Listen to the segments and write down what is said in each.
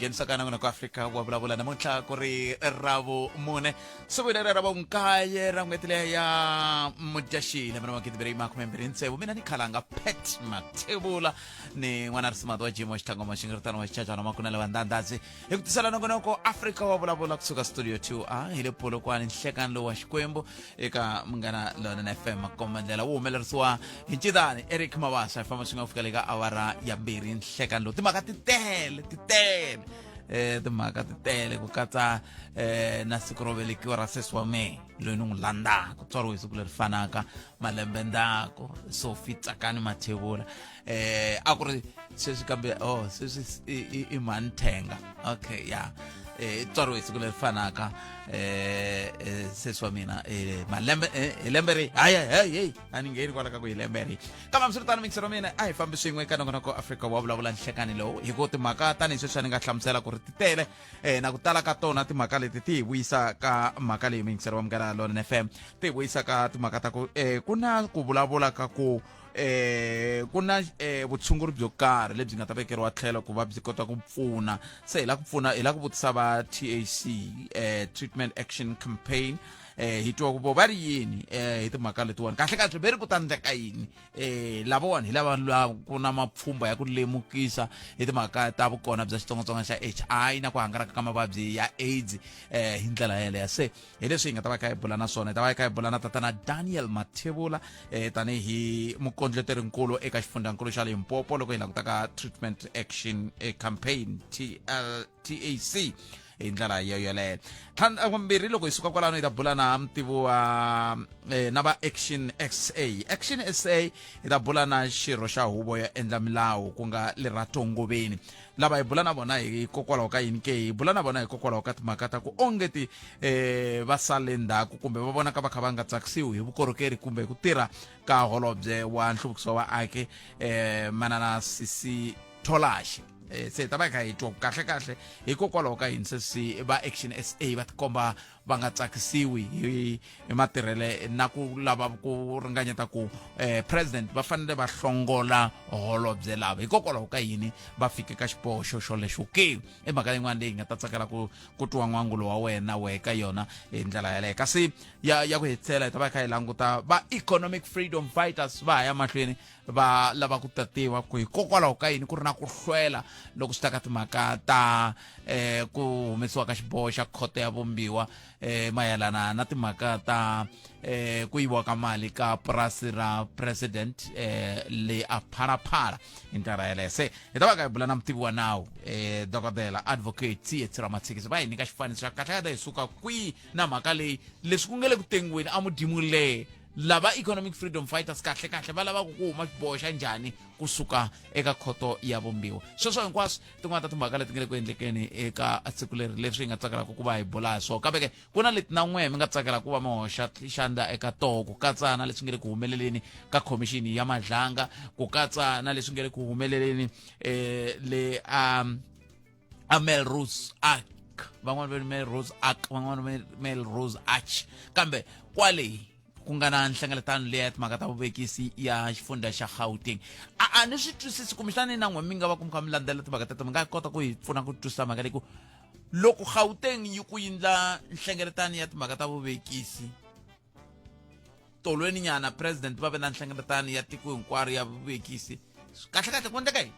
Nghenisa ka nongonoko Afrika wa vulavula namuntlha ku ri ravumune siku leri ra vunkaye ra n'hweti leya ya mudyaxi lembe ra 2026. Mina ni khalanga Pat Mathebula ni n'wana risimati wa jimo xitlangoma xingiritano wa xichachana makunele wa ndandhazi hi ku tisela nongonoko Afrika wa vulavula kusuka studio 2 a hi le Polokwane nhlekani lowu wa Xikwembu eka Munghana Lonene FM. Makombandlela wu humelerisiwa hi ncitani Eric Mabasa. Hi famba swi nga fika le ka awara ya 2 nhlekani lowu. Timhaka ti tele, ti tele, timhaka ti tele ku katsa na siku ro velekiwa ra sesi wa mehe loyi ni n'wi landzaka, tswariwe hi siku leri fanaka malembe ndzhaku, Sophie Tsakani Mathebula. A ku ri sweswi kambe oh sweswi i mhani Thenga. Okay, ya tswariwe hi siku leri fanaka sesi wa mina malembe hi lembe ri hayi hayi hey a ni ngheni kwala ka ku hi lembe ri. Kambe hambiswiritano mingisero mina a hi fambi swin'we eka nongonoko Afrika wa vulavula nhlekani lowu, hi ku timhaka tanihi sweswi a ni nga hlamusela ku ri ti tele na ku tala ka tona timhaka leti ti hi vuyisa ka mhaka leyi mingisero wa Munghana Lonene FM, ti hi vuyisa ka timhaka ta ku ku na ku vulavula ka ku ku na vutshunguri byo karhi lebyi nga ta vekeriwa tlhelo ku va byi kota ku pfuna. Se hi la ku pfuna, hi la ku vutisa va TAC, Treatment Action Campaign, hi twa ku vo va ri yini hi timhaka letiwani. Kahle kahle ve ri ku ta ndleka yini? Lavawani hi lava la ku na mapfhumba ya ku lemukisa hi timhaka ta vukona bya xitsongwatsongwana xa HI na ku hangalaka ka mavabyi ya AIDS hi ndlela yeleyo. Se hi leswi hi nga ta va kha hi bula na swona. Hi ta va hi kha hi bula na tatana Daniel Mathebula tanihi mukondleterinkulu eka xifundzankulu xa Limpopo loko hi languta ka Treatment Action Campaign TL, TAC hi ndlela yo yoleyo. Tlhandlakambirhi loko hi suka kwalano hi ta bula na mutivi wa na va Action SA. Action SA hi ta bula na xirho xa huvo yo endla milawu ku nga Lerato Ngoveni. Lava hi bula na vona hikokwalaho ka yini ke? Hi bula na vona hikokwalaho ka timhaka ta ku onge ti va sale ndzhaku kumbe va vonaka va kha va nga tsakisiwi hi vukorhokeri kumbe ku tirha ka holobye wa nhluvukiso wa vaaki manana Sisi Tolashe. Se hi ta va hi kha hi twa kahle kahle hikokwalaho ka yini sweswi va Action SA va tikomba va nga tsakisiwi hi matirhele na ku lava ku ringanyeta ku president va fanele va hlongola holobye lava. Hikokwalaho ka yini va fike ka xiboho xo xolexo ke? I mhaka yin'wana leyi nga ta tsakela ku twa n'wangulo wa wena wehe ka yona hi ndlela yaleyo. Kasi ya ku hetisela hi ta va hi kha hi languta va Economic Freedom Fighters va ha ya mahlweni va lava ku tatiwa ku hikokwalaho ka yini ku ri na ku hlwela loko swi ta ka timhaka ta ku humesiwa ka xiboho xa khoto ya vumbiwa mayelana na timhaka ta ku yiviwa ka mali ka purasi ra president le a Phalaphala hi ndlela yeleyo. Se hi ta va ka hi bula na mutivi wa nawu dokodela advocate Tsietsi Ramatshikisi, va hi nyika xifaniso xa kahle kahle hi suka kwihi na mhaka leyi leswi ku nge le ku tengiweni a mudimu le lava Economic Freedom Fighters kahle kahle va lavaka ku huma xiboho xa njhani kusuka eka khoto ya vumbiwa. Sweswo hinkwaswo tin'wana ta timhaka leti nga le ku endlekeni eka siku leri leswi hi nga tsakelaka ku va hi bula hi swona. Kambe ke ku na leti na n'we mi nga tsakela ku va mi hoxa xandla eka toho, ku katsa na leswi nga le ku humeleleni ka khomixini ya Madlanga, ku katsa na leswi nga le ku humeleleni le a Melrose Arch, van'wana va ri Melrose Arch, van'wana va Melrose Arch, kambe kwale ku nga na nhlengeletano leya ya timhaka ta vuvekisi ya xifundza xa Gauteng. A ni swi twisisi, kumbexani na n'we mi nga va ku mi kha mi landzela timhaka teto, mi nga kota ku hi pfuna ku twisisa mhaka leyi ku loko Gauteng yi ku yindla nhlengeletano ya timhaka ta vuvekisi tolweni nyana, president va ve na nhlengeletano ya tiko hinkwaro ya vuvekisi, kahle kahle ku endleka yini?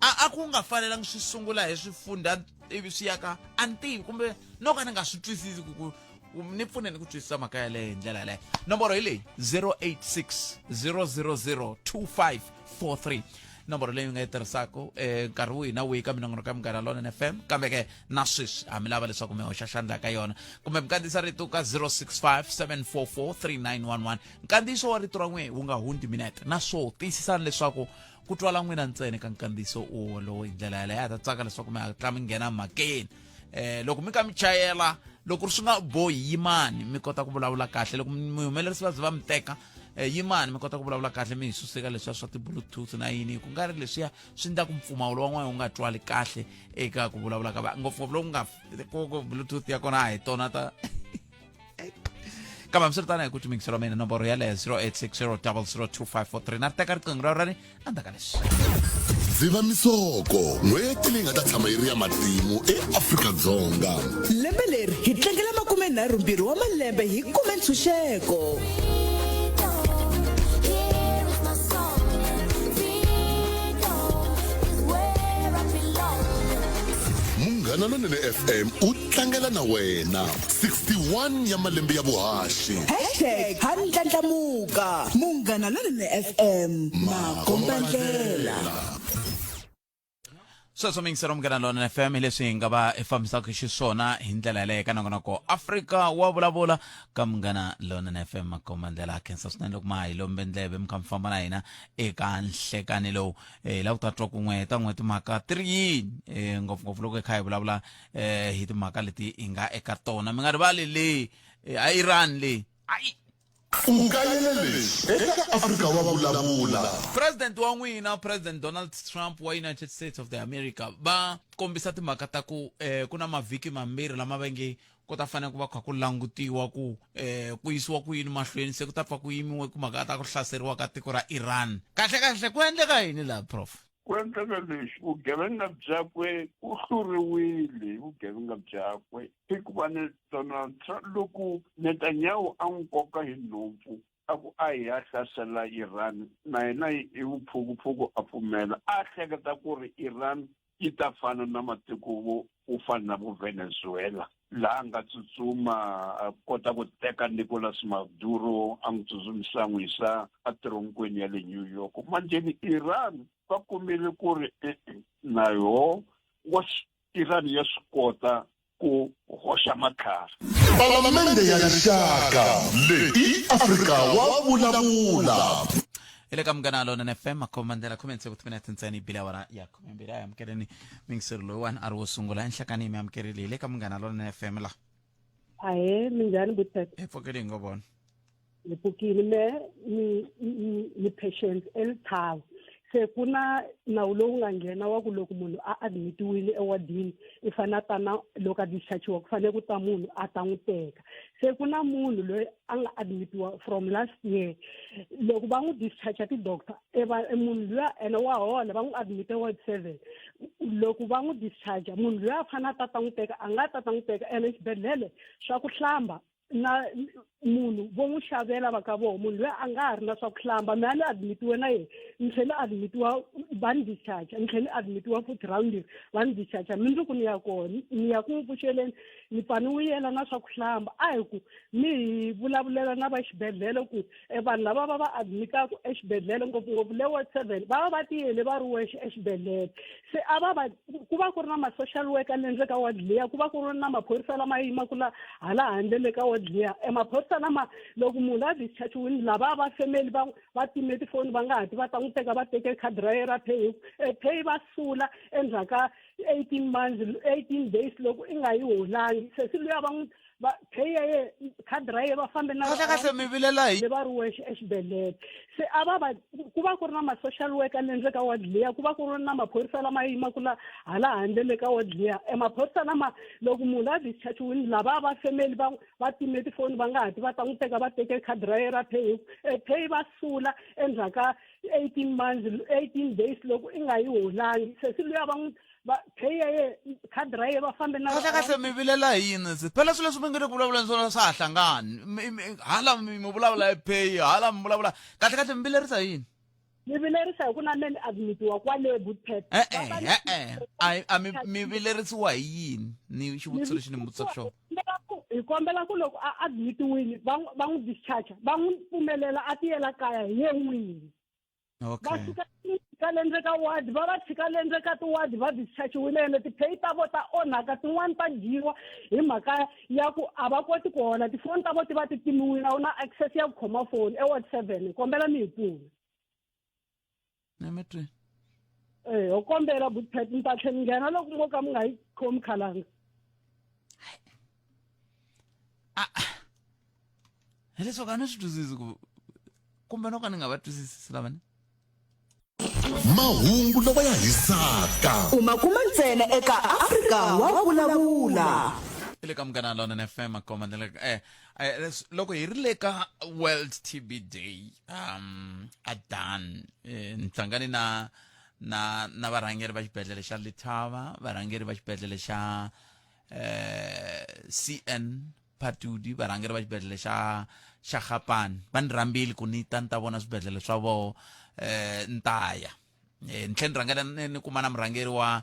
A ku nga fanelangi swi sungula hi swifundha ivi swi ya ka a ni tivi, kumbe no ka ni nga swi twisisi ku ni pfuneni ku twisisa mhaka yaleyo hi ndlela yaleyo. Nomboro hi leyi 086 000 2543, nomboro leyi mi nga yi tirhisaka nkarhi wihi na wihi ka minongonoko ya Munghana Lonene FM. Kambe ke na sweswi ha mi lava leswaku mi hoxa xandla ka yona kumbe mi kandziyisa rito ka 065 744 3911. Nkandziyiso wa rito ra n'we wu nga hundzi minete, na swo tiyisisani leswaku ku twala n'wina ntsena ka nkandziyiso wolowo hi ndlela yaleyo. A ta tsaka leswaku mi hatla mi nghena mhakeni. Loko mi ka mi chayela, loko swi nga bohi, yimani mi kota ku vulavula kahle. Loko mi humelerisi va ze va mi teka, yimani mi kota ku vulavula kahle, mi hi suseka leswiya swa ti-bluetooth na yini, ku nga ri leswiya swi endlaku mpfumawulo wa n'wana wu nga twali kahle eka ku vulavula ka va ngopfungopfu loko nga ku bluetooth ya kona a hi tona ta. Kambe hambiswiritano hi ku timingiselo mina nomboro yaleyo 0860 002543 na ri teka riqingho ra rani endzhaku ka leswi. Dzivamisoko, n'hweti leyi nga ta tshama yi ri ya matimu eAfrika-Dzonga. Lembe leri hi tlangela makumenharhumbirhi wa malembe hi kume ntshunxeko. Munghana Lonene FM u tlangela na wena 61 ya malembe ya vuhaxi. Hashtag ha ndlandlamuka. Munghana Lonene FM, makombandlela. Sweswo mingisero Munghana Lonene FM, hi leswi hi nga va hi fambisaka xiswona hi ndlela yaleyo ka nongonoko Afrika wa Vulavula ka Munghana Lonene FM, makombandlela. Khensa swinene loko ma hi lombe ndleve mi kha mi famba na hina eka nhlekani lowu. Hi lava ku ta twa kun'we ta n'we timhaka ti ri yini, ngopfungopfu loko hi kha hi vulavula hi timhaka leti hi nga eka tona. Mi nga rivali leyi a Iran leyi ayi. U kayele leswi eka Afrika wa Vulavula. President wa n'wina, President Donald Trump wa United States of the America, va kombisa timhaka ta ku ku na mavhiki mambirhi lama va nge ku ta fanele ku va kha ku langutiwa ku ku yisiwa ku yini mahlweni, se ku ta pfa ku yimiwe ku mhaka ta ku hlaseriwa ka tiko ra Iran. Kahle kahle ku endleka yini laha, Prof? Ku endleka leswi, vugevenga byakwe ku hluriwile hi vugevenga byakwe hikuva ni Donald Trump loko Netanyahu a n'wi koka hi nhompfu a ku a hi ya hlasela Iran, na yena hi vuphukuphuku a pfumela, a hleketa ku ri Iran yi ta fana na matiko vo ku fana na vo Venezuela, laha a nga tsutsuma a kota ku teka Nicolas Maduro a n'wi tsutsumisa a n'wi yisa etironkweni ya le New York. Manjheni Iran va kumile ku ri e-e na yoho wa Iran ya swi kota ku hoxa matlhari. Palamende ya Rixaka, leyi i Afrika wa Vulavula. Hi le ka Munghana Lonene FM, makhomandlela khume tsevu timinete ntsena yi bile awara ya 12. A hi amukeleni muyingiseri loyiwani a ri wo sungula enhlekani, mi amukerile hi le ka Munghana Lonene FM la. Ahee, minjhani Butata? Hi pfukile, hi ngo vona. Ni pfukile me ni ni patient elithava. Se ku na nawu lowu nga nghena wa ku loko munhu a admitiwile ewadini i fanele a ta na loko a dischargiwa ku fanele ku ta munhu a ta n'wi teka. Se ku na munhu loyi a nga admitiwa from last year, loko va n'wi discharge ti-doctor e e munhu luya ene wa hola, va n'wi admite ward 7. Loko va n'wi discharge munhu luya a fanele a ta ta n'wi teka, a nga ta ta n'wi teka ene xibedhlele swa ku hlamba na munhu vo n'wi xavela va ka vona, munhu loyi a nga ha ri na swa ku hlamba. Me a ni admitiwe na yena, ni tlhela ni admitiwa va ni discharge, ni tlhela ni admitiwa futhi round leri va ni discharge. Mundzuku ni ya kona ni ya ku n'wi pfuxeleni, ni pfa ni n'wi yela na swa ku hlamba. A hi ku mi hi vulavulela na va xibedhlele ku e vanhu lava va va admitaka exibedhlele ngopfungopfu le ward 7 va va va tiyele va ri wexe exibedhlele. Se a va va ku va ku ri na ma-social worker le ndzeni ka ward liya, ku va ku ri na maphorisa lama yimaka la hala handle le ka ward liya. E maphorisa lama loko munhu a dischargiwile lava va family va va time tifoni va nga ha ti va ta n'wi teka, va teke khadi ra yena ra pay, e pay va sula endzhaku ka 18 months, 18 days loko i nga yi holangi. Sesi luya va n'wi va pay ya ye khadi ra ye va fambe na Kahle kahle mi vilela hi le va ri wexe exibedhlele. Se a va va ku va ku ri na ma-social worker le ndzeni ka ward liya, ku va ku ri na maphorisa lama yimaka la hala handle le ka ward liya. E maphorisa lama loko munhu a dischargiwile lava va family va va time tifoni va nga ha ti va ta n'wi teka, va teke khadi ra ye ra pay, e pay va sula endzhaku ka 18 months, 18 days loko i nga yi holangi. Sesi luya va n'wi va pay ya ye khadi ra ye va fambe na Kahle kahle mi vilela hi yini? Se phela swilo leswi mi nge le ku vulavuleni swona swa ha hlangani. Hala mi vulavula hi pay, hala mi vulavula, kahle kahle mi vilerisa hi yini? Ni vilerisa hi ku na me ni admitiwa kwale Bootpet. E-e, e-e, a a mi mi vilerisiwa hi yini? Ni xivutiso lexi ni mi vutisaka xona. Hi kombela ku loko a admitiwile va va n'wi discharge, va n'wi pfumelela a tiyela kaya hi ye n'wini. Va suka ka le ndzeni ka ward va va tshika le ndzeni ka tiwadi va dischargiwile, ene ti-pay ta vo ta onhaka, tin'wani ta dyiwa hi mhaka ya ku a va koti ku hola, tifoni ta vo ti va ti timiwile, a wu na access ya ku khoma foni e ward 7. Hi kombela mi hi pfuna. Ni twi. Eh, ho kombela Bootpet, ni ta tlhela ni nghena loko mo ka mi nga yi khomi khalanga. Hileswaku a ni swi twisisi ku kumbe no ka ni nga va twisisisi lava ni. Mahungu lawa ya hisaka. U ma kuma ntsena eka Afrika wa Vulavula. I le ka Munghana Lonene FM, akoma ni le loko hi ri le ka World TB Day, a dan ni hlangane na Na na varhangeri va xibedhlele xa Lethaba, varhangeri va xibedhlele xa CN Phatudi, varhangeri va xibedhlele xa xa Gapane va ni rhambile ku ni ta ni ta vona swibedhlele swa voho ni ta ya. Ni tlhela ni rhangela ni kuma na murhangeri wa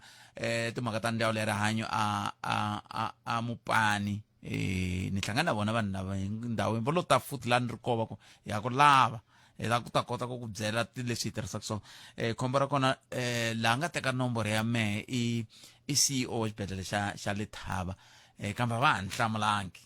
timhaka ta ndzawulo ya rihanyo a a a a Mupani ni hlangana na vona vanhu lava hi ndhawu va lo ta futhi laha ni ri kova ku ya ku lava hi la ku ta kota ku ku byela leswi hi tirhisaka swona. Khombo ra kona laha nga teka nomboro ya mehe i i CEO wa xibedhlele xa xa Lethaba kambe a va ha ni hlamulangi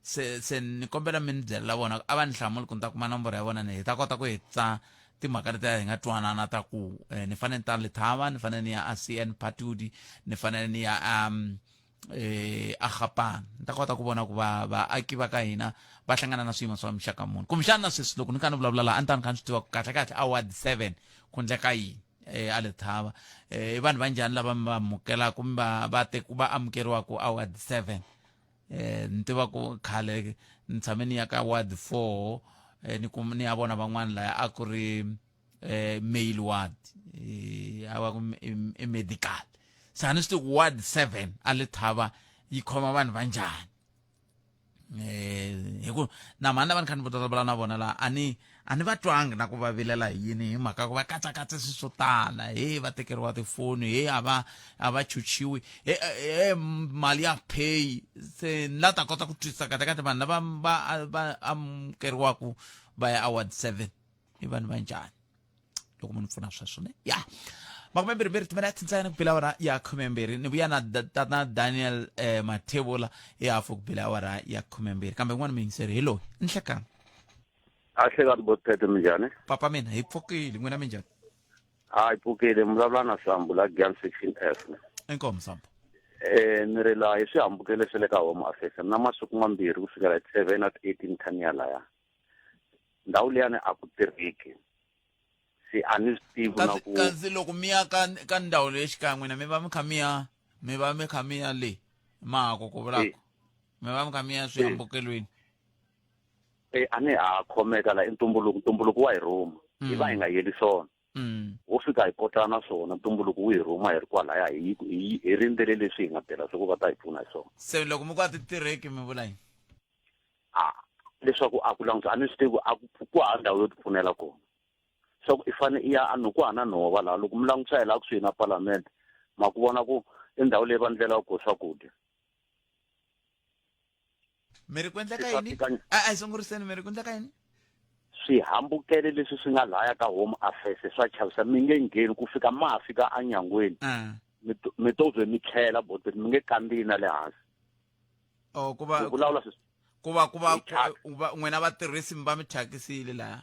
se se ni kombela mi ni byelela vona a va ni hlamuli ku ni ta kuma nomboro ya vona ni hi ta kota ku hi tsa timhaka letiya hi nga twanana ta ku ni fanele ni ta Lethaba ni fanele ni ya a CN Phatudi ni fanele ni ya a Gapane ni ta kota ku vona ku va vaaki va ka hina va hlangana na swiyimo swa muxaka muni kumbexana na sweswi loko ni kha ni vulavula laha a ni ta ni kha ni swi tiva ku kahle kahle a ward 7 ku ndleka yini a Lethaba i vanhu va njhani lava mi va amukelaka mi va va teku va amukeriwaka a ward 7 ni tiva ku khale ni tshame ni ya ka ward 4 ni kum ni ya vona van'wana laya a ku ri male ward a va ku i medical se a ni swi tivi ku ward 7 a Lethaba yi khoma vanhu va njhani hi ku na mhani lava ni kha ni vulavula na vona laha a ni a ni va twangi na ku va vilela hi yini hi mhaka ku va katsakatsa swilo swo tala he va tekeriwa tifoni he a va a va chuchiwi he he mali ya pay se ni la ta kota ku twisisa kahle kahle vanhu lava va va amukeriwaku va ya a ward 7 i vanhu va njhani loko munhu pfuna sweswo ne ya makumembirhimbirhi timinete ntsena ku bela awara ya khumembirhi ni vuya na tata Daniel Mathebula hi hafu ku bela awara ya khumembirhi kambe n'wana muyingiseri hi loyi nhlekani a hlekani botete minjhani papa mina hi pfukile n'wina minjhani a hi pfukile mi vulavula na Sambu la Giyani section F inkomu Sambu ni ri laha hi swihambukelo swa le ka Home Affairs na masiku mambirhi ku fikela hi 7 at 18 kha ni ya laya ndhawu liyani a ku tirheki se a ni swi tivi na ku kasi loko mi ya ka ka ndhawu leyi xikan'we n'wina mi va mi kha mi ya mi va mi kha mi ya le mahako ku vulaka mi va mi kha mi ya swihambukelweni a ni ha khomeka la i ntumbuluko ntumbuluko wa hi rhuma hi va hi nga yeli swona wo fika hi kotana swona ntumbuluko wu hi rhuma hi ri kwalaya hi hi rindzele leswi hi nga tela swa ku va ta hi pfuna hi swona se loko mi ku a ti tirheki mi vula yini a leswaku a ku languta a ni swi tivi a ku ku hava ndhawu yo tipfunela kona swa ku i fane i ya a no ku hana nhova laha loko mi langutisa hi laha kusuhi na palamende ma ku vona ku i ndhawu leyi va ndlelaka ko swakudya mi ri ku endleka yini a a hi sunguriseni mi ri ku endleka yini swihambukelo leswi swi nga laya ka Home Affairs swa chavisa mi nge ngheni ku fika ma ha fika enyangweni mi to ze mi tlhela boteni mi nge kandziyi na le hansi oh ku va ku vulavula sweswi ku va ku va va n'wina vatirhisi mi va mi thyakisile laya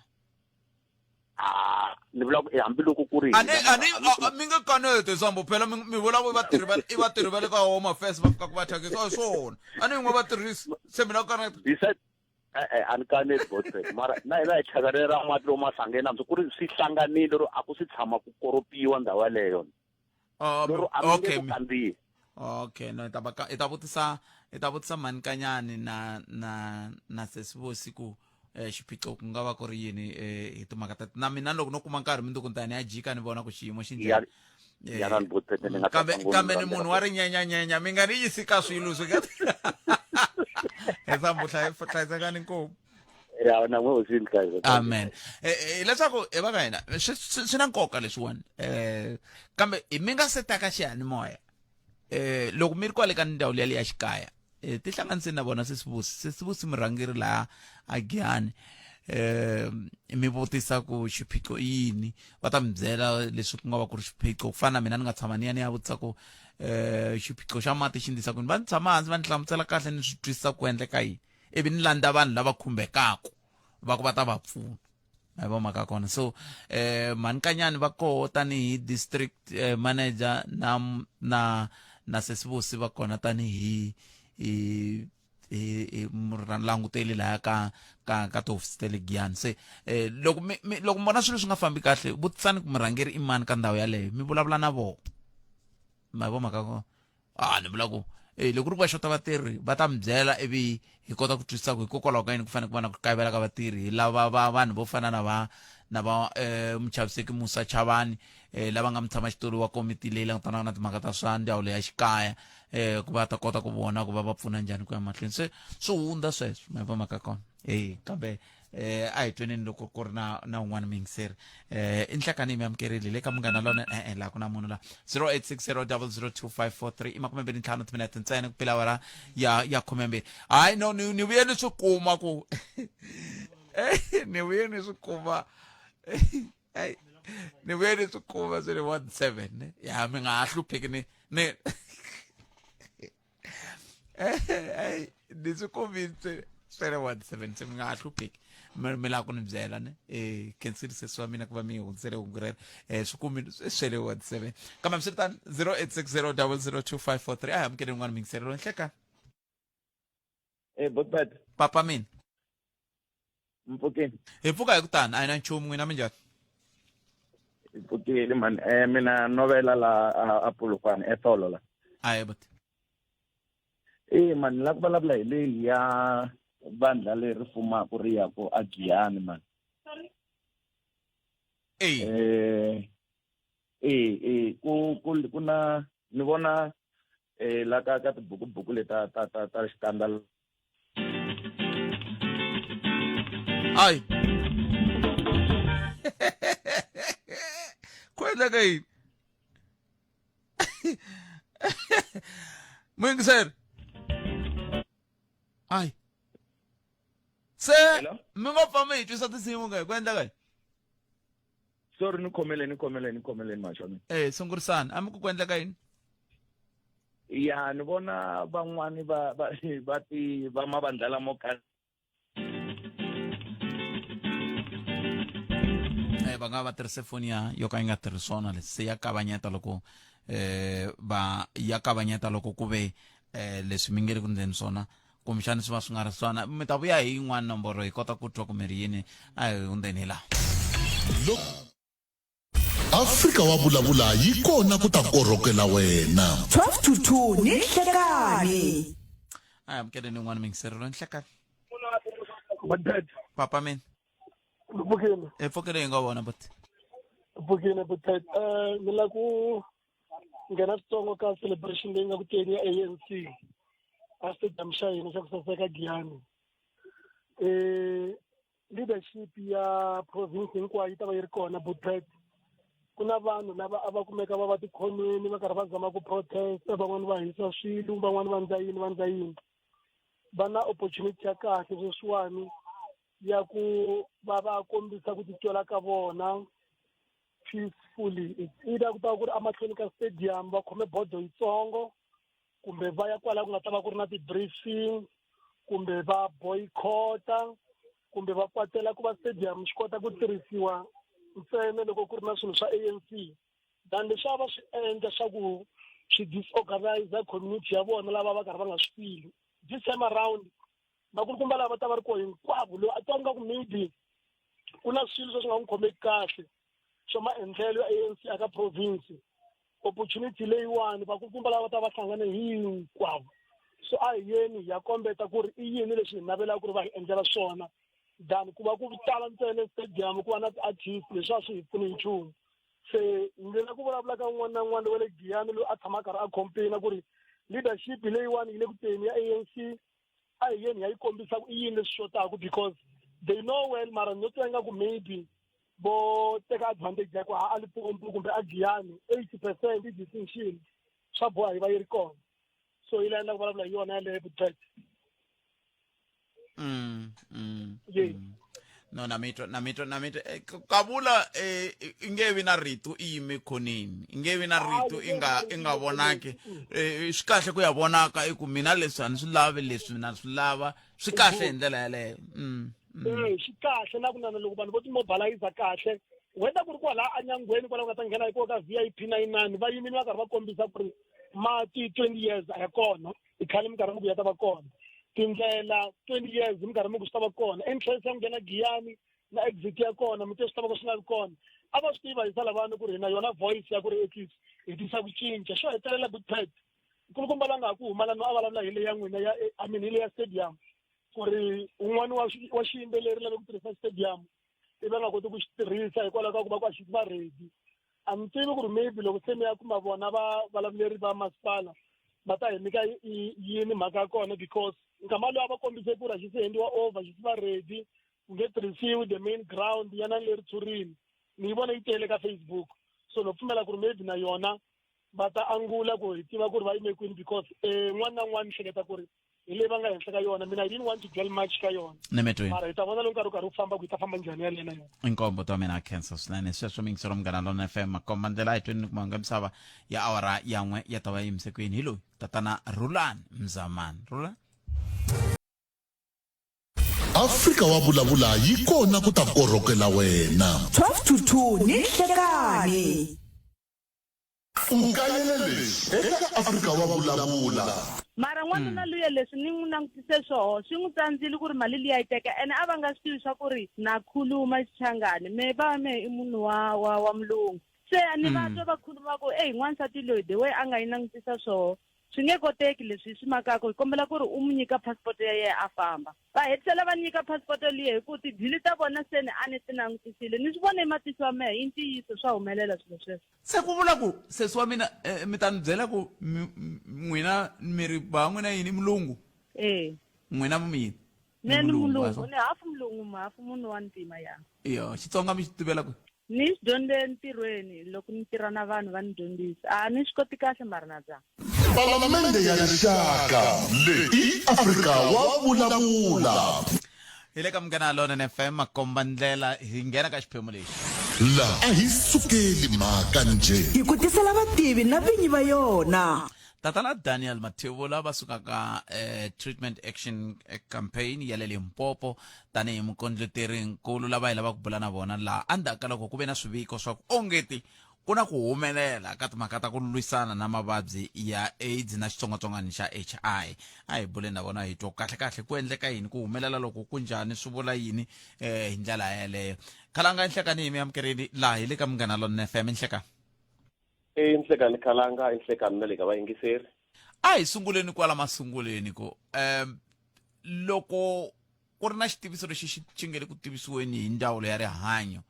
a ni vula ku hambiloko ku ri ani ani mi nge kaneti Sambo phela mi vula ku vatirhi va i vatirhi va le ka Home Affairs va fika ku va thyakisa a hi swona a ni n'we vatirhisi se mina kaneta beside e-e a ni kaneti Godfrey mara na hina hi thyaka ra mati lomu mahlangeni hambi ku ri swi hlanganile ro a ku swi tshama ku koropiwa ndhawu yaleyo Oh, lero a mi nge okay ku kandziyi okay no hi ta va ka hi ta vutisa hi ta vutisa mhani Kanyani na na na sesi Vosi ku xiphiqo ku nga va ku ri yini hi timhaka ta na mina loko no kuma nkarhi mundzuku ni ta ya ni ya jika ni vona ku xiyimo xi Ya- njhani ya ra ni vutisa ni nga ta kambe sungula kambe ni ni munhu rhandzela wa rinyenyanyenya mi nga ni yisi ka swilo swi nga hi sambu hlayisekani nkomu ya na n'we hosi ni amen hileswaku hi va ka hina swi swi na nkoka leswiwani kambe hi mi nga se ta ka xiyanimoya loko mi ri kwale ka ndhawu liya liya xikaya tihlanganiseni na vona sesivusi sesivusi murhangeri laha a Giyani mi vutisa ku xiphiqo i yini va ta mi byela leswi ku nga va ku ri xiphiqo ku fana na mina ni nga tshama ni ya ni ya vutisa ku xiphiqo xa mati xi ndlisa ku yini va ni tshama hansi va ni hlamusela kahle ni swi twisisa ku endleka yini ivi ni landza vanhu lava khumbekaku va ku va ta va pfuna ma vo mhaka kona so mhani Kanyani va koho tanihi district manager na na na sesivusi va kona tanihi hi hi mulanguteli laya ka ka ka tihofisi ta le Giyani se loko mi loko mi vona swilo swi nga fambi kahle vutisani ku murhangeri i mani ka ndhawu yaleyo mi vulavula na vona ma vo mhaka kona a ni vula ku e loko ku ri ku va xota vatirhi va ta mi byela ivi hi kota ku twisisa ku hikokwalaho ka yini ku fanele ku va na ku kayivela ka vatirhi hi lava va vanhu vo fana na va na va eh, muchaviseki Musa Chavani eh, lava nga mutshamaxitulu wa komiti leyi langutanaka na timhaka ta swa ndzawulo ya xikaya eh, ku va ta kota ku vona ku va va pfuna njhani ku ya mahlweni. Se swi hundza sweswo ma va mhaka kona e kambe eh a hi tweneni loko ku ri na na un'wana muyingiseri. Eh i nhlekani mi amukerile le ka Munghana Lona. E-e, laha ku na munhu la 0860002543 i 25 timinete ntsena ku pela awara ya 12. Hayi no, ni vuye ni swi kuma ku ni vuye ni swi kuma ni vuye ni swi kuma swi ri 17 ne ya mi nga ha hlupheki ni ni swi kumile swi ri 17, se mi nga ha hlupheki, mi lava ku ni byela ne. Khensile sesi wa mina ku va mi hundzisele hungu rero. Swi kumile swi ri 17, kambe hambiswiritano 0860002543 a hi amukele rin'wana muyingiserelo. Nhlekani. Eh, Botbat. Papa mina. Mpfukeni. Hi pfuka hi ku tani, a hi na nchumu. N'wina minjhani? Hi pfukile man. Mina novela la a Polokwane eTolo la. A hi buti. Eh man, la ku vulavula hi leyi ya vandla leri fumaka ri ya ku a Giyani man. Eh. Eh ku na ni vona la ka tibuku-buku leta ta xikandza. Ai. Ku endleka yini? Muyingiseri. Ai. Se mi ngo pfa mi hi twisa tinsimu ke, ku endleka yini? Sorry, ni khomeleni, ni khomeleni, ni khomeleni mashona. Eh, sungurisani. A mi ku endleka yini? Ya, ni vona van'wani va ti va mavandla lamo ka Va nga va tirhise foni ya yo ka yi nga tirhi swona leswi se ya kavanyeta loko va ya kavanyeta loko ku ve leswi mi nge ri ku ndleni swona, kumbexani swi va swi nga ri swona. Mi ta vuya hi yin'wana nomboro hi kota ku twa ku mi ri yini. A hi hundzeni hi laha. Afrika wa vulavula yi kona ku ta korhokela wena. 12 to 2 ni nhlekani. A hi amukeleni yin'wana miyingiserelo. Nhlekani. Badad. Papa mina. Pfukile. E pfukile hi nga vona buti. Pfukile Badad. Ni la ku nghena switsongo ka celebration leyi nga ku teni ya ANC a stadium xa hina xa ku saseka Giyani. Leadership ya province hinkwayo yi ta va yi ri kona Budpet. Ku na vanhu lava a va kumeka va va tikhonweni va karhi va zama ku protest, van'wani va hisa swilo, van'wani va ndla yini, va ndla yini. Va na opportunity ya kahle sweswiwani ya ku va va kombisa ku titwela ka vona peacefully. It's either ku ta va ku ri emahlweni ka stadium va khome bodo yitsongo, kumbe va ya kwala ku nga ta va ku ri na ti-briefing, kumbe va boycott-a, kumbe va kwatela ku va stadium xi kota ku tirhisiwa ntsena loko ku ri na swilo swa ANC. Than leswi a va swi endla swa ku swi disorganize community ya vona lava va karhi va nga swi fili. This time around vakulukumba lava va ta va ri koho hinkwavo, loyi a twa nga ku maybe ku na swilo swo swi nga n'wi khomeki kahle swa maendlelo ya ANC aka province, opportunity leyiwani vakulukumba lava va ta va hlangane hinkwavo. So a hi yeni hi ya kombeta ku ri i yini leswi hi navelaka ku ri va hi endlela swona, than ku va ku tala ntsena stadium ku va na ti-artist, leswi a swi hi pfuni nchumu. Se ni la ku vulavula ka un'wana na un'wana wa le Giyani loyi a tshama a karhi a complain ku ri leadership leyiwani yi le ku teni ya ANC, a hi yeni hi ya yi kombisa ku i yini leswi xotaka, because they know well. Mara no twa ingaku maybe vo teka advantage ya ku a Limpopo kumbe a Giyani 80% i distinction, swa boha yi va yi ri kona. So yi la endla ku vulavula hi yona yaleyo Budpet. Yes. No, na mitwa, na mitwa, na mitwa. Kavula i nge vi na rito i yime khoneni, i nge vi na rito i nga vonaki. Swi kahle ku ya vonaka i ku mina leswi a ni swi lavi, leswi mina swi lava. Swi kahle hi ndlela yaleyo. Eh, swi kahle na ku nana loko vanhu vo timobilize kahle, whether ku ri kwala enyangweni kwala ku nga ta nghena hi kona ka VIP na inani, va yimile va karhi va kombisa ku ri mati 20 years a ya kona, i khale minkarhi mi ku ya ta va kona, tindlela 20 years minkarhi mi ku swi ta va kona, entrance ya ku nghena Giyani na exit ya kona mi te swi ta va swi nga vi kona. A va swi tiva hisa lavani ku ri hina yona voice ya ku ri at least hi tisa ku cinca. Xo hetelela Budpet, nkulukumba la nga ha ku huma lano a vulavula hi le ya n'wina ya, I mean, hi le ya stadium, ku ri un'wana wa xiyimbeleri lave ku tirhisa stadium. I va nga koti ku xi tirhisa hikwalaho ka ku va ku a xi va ready a ni tivi ku ri maybe loko se mi ya kuma vona va valavuleri va masipala va ta hi nyika yini mhaka ya kona because nkama lowu a va kombise ku ri a xi se endliwa over xi se va ready ku nge tirhisiwi the main ground ya na le ritshurini ni yi vona yi tele ka facebook so no pfumela ku ri maybe na yona va ta angula ku hi tiva ku ri va yime kwini because um n'wana na n'wana ni hleketa ku ri hi leyi va nga henhla ka yona mina i didn't want to dwell much ka yona nemetweni mara hi ta vona loko nkarhi wu karhi wu famba ku yi ta famba njhani yaleyo na yona inkombo ta mina khensa swinene sweswo miyingiselo munghana lona fm makomba ndlela a hi tweni ni kumanga misava ya awara yan'we ya ta va yimise kwini hi loyi tatana rhulani mzamani rhulani Afrika wa vulavula yi kona ku ta korhokela wena. 12 to 2 ni nhlekani. U kayele leswi eka Afrika wa vulavula. Mara n'wanuna luya leswi ni n'wi langutise swoho swi n'wi tsandzile ku ri mali liya yi teka ene a va nga swi tivi swa ku ri na khuluma Xichangani mehe bava mehe i munhu wa wa wa mulungu se a ni va twa va khuluma ku eyi n'wansati loyi the way a nga yi langutisa swoho swi nge koteki leswi hi swi makaka hi kombela ku ri u n'wi nyika passport ya yena a famba va hetisela va nyika passport liya hi ku tidili ta vona se ni a ni ti langutisile ni swi vone hi matihlo ya mehe i ntiyiso swa humelela swilo sweswo se ku vula ku sesi wa mina eh, mi ta ni byela ku n'wina mi ri ba n'wina yini mulungu e n'wina mi yini Mina ni mulungu, ni hafu mulungu hafu munhu wa ntima ya. Iyo, Xitsonga mi xi tivela kwihi? Ni swi dyondze entirhweni loko ni tirha na vanhu va ni dyondzisa. A ni swi koti kahle mara na zama. Palamende ya Rixaka, leyi i Afrika wa vulavula. Hi le ka Munghana Lonene FM, makomba ndlela hi nghena ka xiphemu lexi. La a hi sukeli mhaka njhe. Hi ku tisela vativi na vinyi va yona. Tatana Daniel Mathebula va suka ka eh, Treatment Action Campaign ya le Limpopo tanihi mukondleteri nkulu lava hi lavaka ku bula na vona laha endzhaku ka loko ku ve na swiviko swa ku ongeti ku na ku humelela ka timhaka ta ku lwisana na mavabyi ya AIDS na xitsongwatsongwana xa HI a hi buleni na vona hi twa kahle-kahle ku endleka yini ku humelela loko ku njhani swi vula yini eh, hi ndlela yeleyo khalanga nhlekani hi mi amukeleni laha hi le ka Munghana Lonene FM nhlekani I nhlekani Khalanga, i nhlekani na le ka vayingiseri. A hi sunguleni kwala masunguleni ku um loko ku ri na xitiviso lexi xi xi nge le ku tivisiweni hi ndzawulo ya rihanyo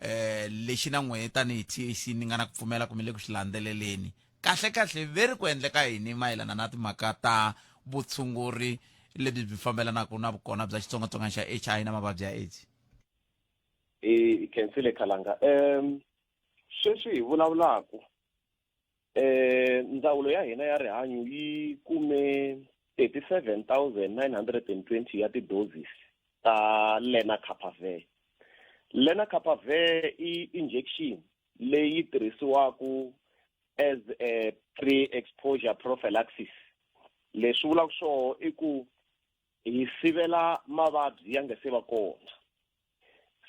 eh lexi na n'wehe tanihi TAC ni nga na ku pfumela kumbe le ku xi landzeleleni kahle kahle ve ri ku endleka yini mayelana na timhaka ta vutshunguri lebyi byi fambelanaka na vukona bya xitsongwatsongwana xa HIV na mavabyi ya AIDS I khensile Khalanga. Um Sweswi hi vulavulaka, ndzawulo ya hina ya rihanyo yi kume 37 920 ya ti-doses ta Lenacapavir. Lenacapavir i injection leyi tirhisiwaka as a pre-exposure prophylaxis. Leswi vulaka swona i ku hi sivela mavabyi ya nga se va kona.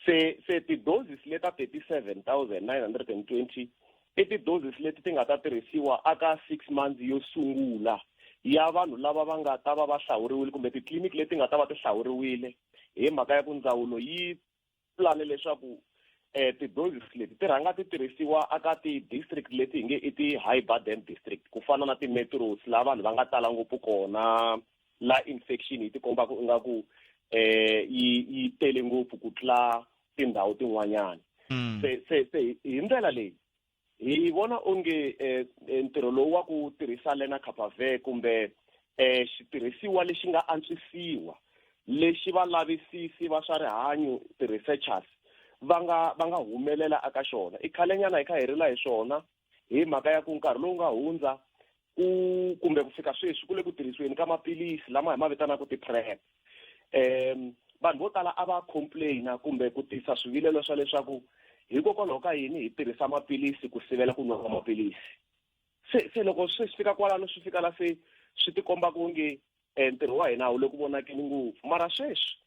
Se se ti-doses leta 37920 i ti-doses leti ti nga ta tirhisiwa aka 6 months yo sungula ya vanhu lava va nga ta va va hlawuriwile kumbe titliliniki leti nga ta va ti hlawuriwile hi mhaka ya ku ndzawulo yi pulane leswaku eh ti-doses leti ti rhanga ti tirhisiwa aka ti-district leti hi nge i ti-high burden district ku fana na ti-metros laha vanhu va nga tala ngopfu kona la infection yi tikombaka ingaku eh yi yi tele ngopfu ku tlula tindhawu tin'wanyana mm. se se se hi ndlela leyi hi vona onge eh, eh, ntirho lowu wa ku tirhisa lenacapavir kumbe eh xitirhisiwa lexi nga antswisiwa lexi valavisisi va swa rihanyo ti-researchers va nga va nga humelela aka xona i khalenyana hi kha hi rila hi swona hi mhaka ya ku nkarhi lowu nga hundza ku kumbe ku fika sweswi ku le ku tirhisiweni ka maphilisi lama hi ma vitanaka ti-PrEP um vanhu vo tala a va complaina kumbe ku tisa swivilelo swa leswaku hikokwalaho ka yini hi tirhisa maphilisi ku sivela ku nwa maphilisi se se loko swi fika kwalano swi fika la se swi tikomba ku nge um ntirho wa hina a wu le ku vonakeni ngopfu mara sweswi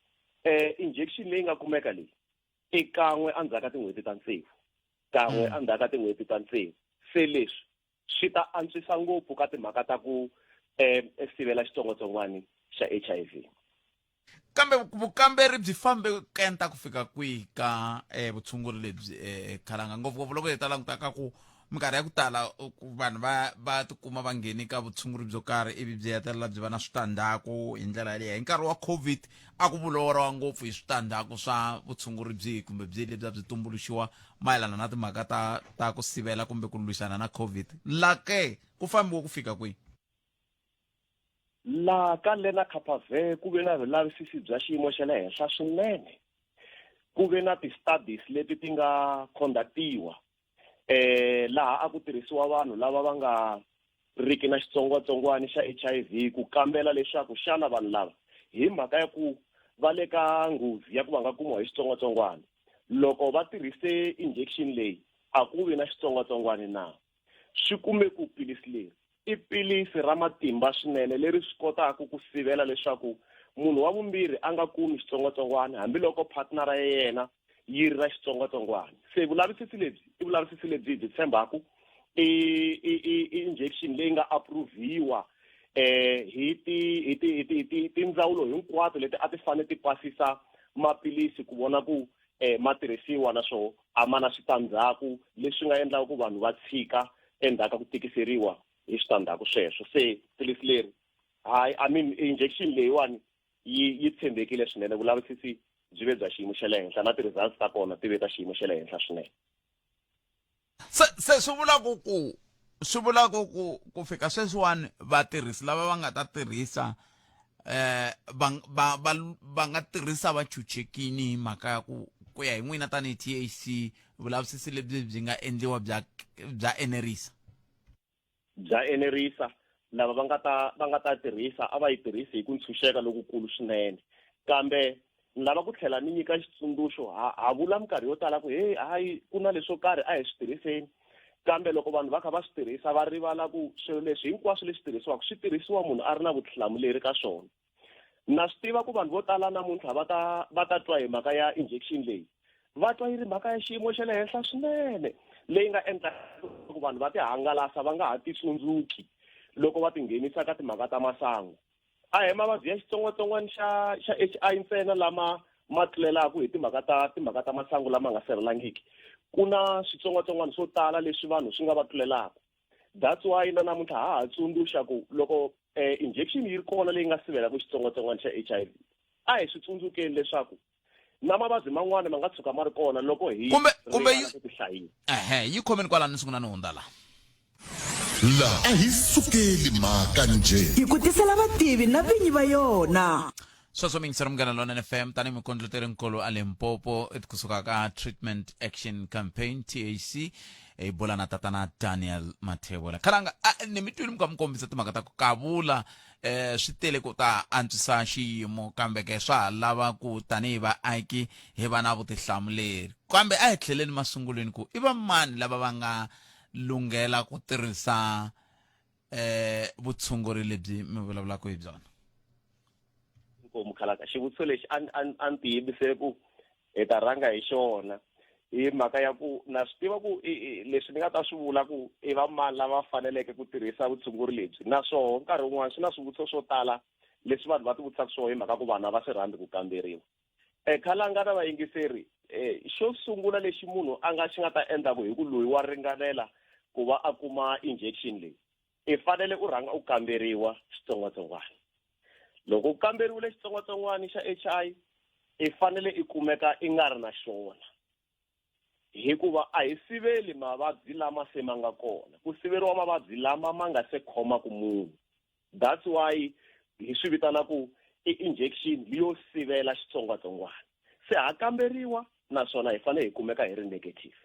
um injection leyi nga kumeka leyi i kan'we endzhaku ka tin'hweti ta tsevu kan'we mm. endzhaku ka tin'hweti ta tsevu se leswi swi ta antswisa ngopfu ka timhaka ta ku um sivela xitsongwatsongwani xa HIV kambe vukamberi byi fambe kenta ku fika kwihi ka um vutshunguri lebyi um khalanga ngopfungopfu loko hi ta languta ka ku Minkarhi ya ku tala vanhu va va tikuma va ngheni ka vutshunguri byo karhi ivi byi hetelela byi va na switandzhaku hi ndlela yaleyo. Hi nkarhi wa COVID a ku vulavuriwa ngopfu hi switandzhaku swa vutshunguri byihi kumbe byihi lebyi a byi tumbuluxiwa mayelana na timhaka ta ta ku sivela kumbe ku lwisana na COVID. La ke ku fambiwe ku fika kwihi? Laha ka Lenacapavir ku ve na vulavisisi bya xiyimo xa le henhla swinene. Ku ve na ti-studies leti ti nga conduct-iwa laha a ku tirhisiwa vanhu lava va nga riki na xitsongwatsongwana xa HIV ku kambela leswaku xana vanhu lava hi mhaka ya ku va le ka nghozi ya ku va nga kumiwa hi xitsongwatsongwana loko va tirhise injection leyi a ku vi na xitsongwatsongwana na. Swi kume ku pilisi leri i pilisi ra matimba swinene leri swi kotaka ku sivela leswaku munhu wa vumbirhi a nga kumi xitsongwatsongwana hambiloko partnera ya yena yi ri na xitsongwatsongwana. Se vulavisisi lebyi i vulavisisi lebyi hi byi tshembaku i i i i injection leyi nga approve-iwa hi ti hi ti hi ti hi ti tindzawulo hinkwato leti a ti fanele ti pasisa maphilisi ku vona ku ma tirhisiwa naswona a ma na switandzhaku leswi nga endlaka ku vanhu va tshika endzhaku ka ku tikiseriwa hi switandzhaku sweswo. Se philisi leri hayi I mean injection leyiwani yi yi tshembekile swinene, vulavisisi byi ve bya xiyimo xa le henhla na ti-results ta kona ti ve ta xiyimo xa le henhla swinene. Se se swi vula ku ku swi vula ku ku ku fika sweswiwani vatirhisi lava va nga ta tirhisa eh va va va va nga tirhisa va chuchekini hi mhaka ya ku ku ya hi n'wina tanihi TAC vulavisisi lebyi byi nga endliwa bya bya enerisa. Bya enerisa. Lava va nga ta va nga ta tirhisa a va yi tirhisi hi ku ntshunxeka lokukulu swinene. Kambe ni lava ku tlhela ni nyika xitsundzuxo, ha ha vula minkarhi yo tala ku heyi hayi ku na leswo karhi a hi swi tirhiseni, kambe loko vanhu va kha va swi tirhisa va rivala ku swilo leswi hinkwaswo leswi tirhisiwaka swi tirhisiwa munhu a ri na vutihlamuleri ka swona. Na swi tiva ku vanhu vo tala namuntlha va ta va ta twa hi mhaka ya injection leyi va twa yi ri mhaka ya xiyimo xa le henhla swinene leyi nga endla ku vanhu va ti hangalasa va nga ha ti tsundzuki loko va tinghenisa ka timhaka ta masangu. A hi mavabyi ya xitsongwatsongwana xa xa H_I ntsena lama ma tlulelaka hi timhaka ta timhaka ta masangu lama nga sirhelelangiki. Ku na switsongwatsongwana swo tala leswi vanhu swi nga va tlulelaka. That's why na namuntlha ha ha tsundzuxa ku loko injection yi ri kona leyi nga sivelaka xitsongwatsongwana xa H_I_V a hi swi tsundzukeni leswaku na mavabyi man'wana ma nga tshuka ma ri kona loko hi Kumbe kumbe yi rivala ku tihlayisa. Ehe, yi khomeni kwalano ni sungula ni hundza la. La a hi sukeli mhaka njhe. Hi ku tisela vativi na vinyi va yona. Sweswo mi yingisela Munghana Lonene FM tanihi mukondleteri nkulu a Limpopo kusuka ka Treatment Action Campaign TAC hi bula na tatana Daniel Mathebula. Khalanga a ni mi twile mi kha mi kombisa timhaka ta ku kavula eh swi tele ku ta antswisa xiyimo kambe ke swa ha lava ku tanihi vaaki hi va na vutihlamuleri kambe a hi tlheleni masungulweni ku i va mani lava va nga lunghela ku tirhisa eh vutshunguri lebyi mi vulavulaka hi byona. Inkomu khalaka xivutiso lexi a a a ni tiyimisele ku hi ta rhanga hi xona hi mhaka ya ku na swi tiva ku leswi ni nga ta swi vula ku i va mani lava faneleke ku tirhisa vutshunguri lebyi naswoho nkarhi wun'wana swi na swivutiso swo tala leswi vanhu va ti vutisaka swona hi mhaka ku vanhu a va swi rhandzi ku kamberiwa. Khalanga na vayingiseri xo sungula lexi munhu a nga xi nga ta endla ku hi ku loyi wa ringanela ku va a kuma injection leyi i fanele u rhanga u kamberiwa xitsongwatsongwana. Loko u kamberiwile xitsongwatsongwana xa H_I i fanele i kumeka i nga ri na xona hikuva a hi siveli mavabyi lama se ma nga kona, ku siveriwa mavabyi lama ma nga se khomaka munhu. That's why hi swi vitana ku i injection yo sivela xitsongwatsongwana. Se ha kamberiwa naswona hi fanele hi kumeka hi ri negative.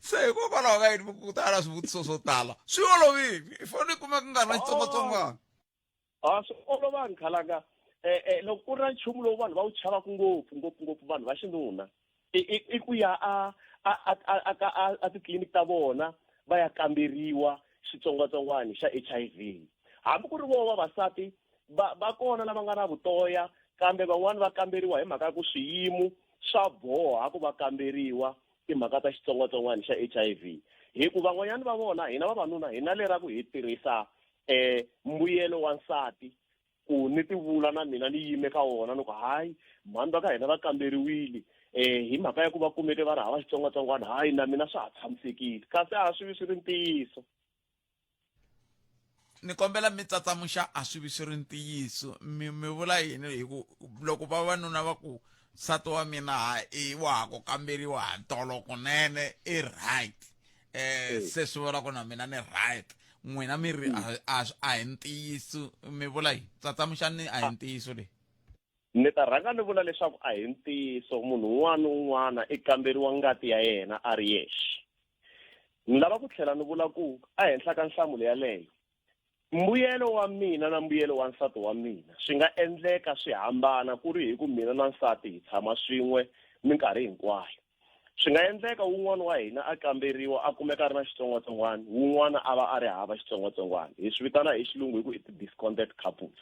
Se hikokwalaho ka yini ku tala swivutiso swo tala swi olovile i fanele i kumeka ku nga ri na xitsongwatsongwana? A swi olovangi khalanga. Loko ku ri na nchumu lowu vanhu va wu chavaka ngopfu ngopfu ngopfu vanhu va xinuna i i i ku ya a a a a a a a titliliniki ta vona va ya kamberiwa xitsongwatsongwana xa H_I_V. Hambi ku ri voho vavasati va va kona lava nga na vutoya kambe van'wani va kamberiwa hi mhaka ya ku swiyimo swa boha ku va kamberiwa timhaka ta xitsongwatsongwana xa H_I_V hi ku van'wanyana va vona hina vavanuna hi na lera ku hi tirhisa mbuyelo wa nsati ku ni ti vula na mina ni yime ka wona ni ku hayi mhani va ka hina va kamberiwile. Hi mhaka ya ku va kumeke va ri hava xitsongwatsongwana, hayi na mina swa ha tshamisekile, kasi a swi vi swi ri ntiyiso. Ni kombela mi tsatsamuxa a swi vi swi ri ntiyiso, mi mi vula yini? Hi ku loko vavanuna va ku nsati wa mina ha i wa ha ku kamberiwa ha tolo kunene i right, se swi vula ku na mina ni right, n'wina mi ri a hi ntiyiso, mi vula yini? Tsatsamuxani a hi ntiyiso leyi. Ni ta rhanga ni vula leswaku a hi ntiyiso, munhu un'wana ni un'wana i kamberiwa ngati ya yena a ri yexe. Ni lava ku tlhela ni vula ku ehenhla ka nhlamulo yaleyo, mbuyelo wa mina na mbuyelo wa nsati wa mina swi nga endleka swi hambana ku ri hi ku mina na nsati hi tshama swin'we minkarhi hinkwayo. Swi nga endleka wun'wana wa hina a kamberiwa a kumeka a ri na xitsongwatsongwana, wun'wana a va a ri hava xitsongwatsongwana. Hi swi vitana hi xilungu hi ku i ti-discordant couples.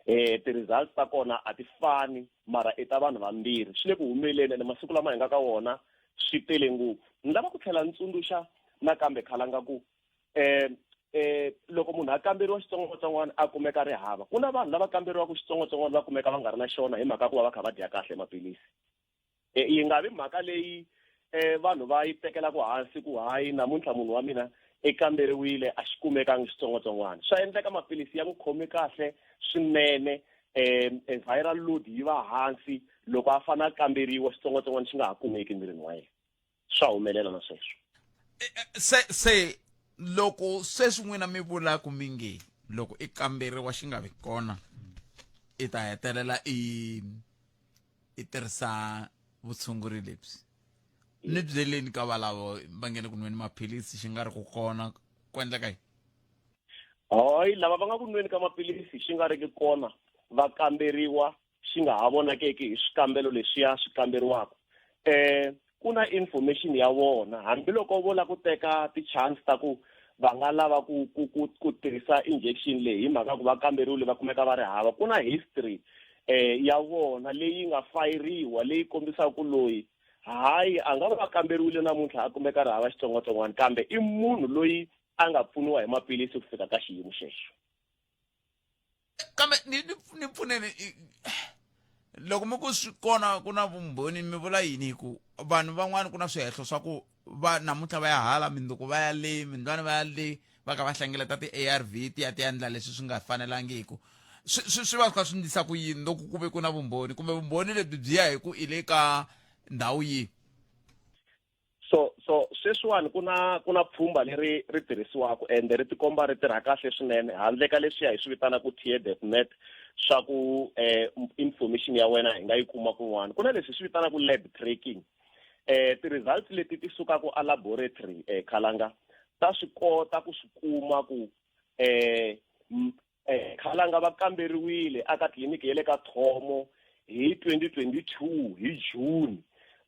Ti-results ta kona a ti fani, mara i ta vanhu vambirhi. Swi le ku humeleni ene masiku lama hi nga ka wona swi tele ngopfu. Ni lava ku tlhela ni tsundzuxa nakambe khalanga ku loko munhu a kamberiwa xitsongwatsongwana a kumeka ri hava, ku na vanhu lava kamberiwaka xitsongwatsongwana va kumeka va nga ri na xona hi mhaka ku va va kha va dya kahle maphilisi. Yi nga vi mhaka leyi vanhu va yi tekelaka hansi ku hayi namuntlha munhu wa mina i kamberiwile a xi kumekangi xitsongwatsongwana. Swa endleka maphilisi ya n'wi khome kahle swinene, viral load yi va hansi, loko a fanele a kamberiwa xitsongwatsongwana xi nga ha kumeki emirini wa yena. Swa humelela na sweswo. Se loko sweswi n'wina mi vula ku mi nge loko i kamberiwa xi nga vi kona, i ta hetelela i tirhisa vutshunguri lebyi, ni byeleni ka valavo va nge le ku nweni maphilisi xi nga ri ku kona, ku endleka yini? Hayi, lava va nga ku nweni ka maphilisi xi nga ri ki kona va kamberiwa xi nga ha vonakeki hi swikambelo leswiya swi kamberiwaka, ku na information ya vona, hambiloko vo lava ku teka ti-chance ta ku va nga lava ku tirhisa injection leyi hi mhaka ku va kamberiwile va kumeka va ri hava, ku na history ya vona leyi nga fayiriwa leyi kombisaka ku loyi hayi a nga va kamberiwile namuntlha a kumeka ri hava xitsongwatsongwana, kambe i munhu loyi a nga pfuniwa hi maphilisi ku fika ka xiyimo xexo. Kambe ni pfuneni, loko mi ku swi kona ku na vumbhoni, mi vula yini? Hi ku vanhu van'wani ku na swihehlo swa ku va namuntlha va ya hala, mindzuku va ya le, mindlwani va ya le, va ka va hlengeleta ti-ARV ti ya ti endla leswi swi nga fanelangiku. Swi va swi kha swi ndlisa ku yini loko ku ve ku na vumbhoni, kumbe vumbhoni lebyi byi ya hi ku i le ka ndhawu yihi? So sweswiwani ku na pfhumba leri ri tirhisiwaka ende ri tikomba ri tirha kahle swinene, handle ka leswiya hi swi vitanaka tear-net swa ku information ya wena hi nga yi kuma kun'wana. Ku na leswi hi swi vitanaka lab tracking, ti-results leti ti sukaka a laboratory, khalanga, ta swi kota ku swi kuma ku khalanga va kamberiwile aka tliliniki ya le ka Thomo hi 2022 hi June,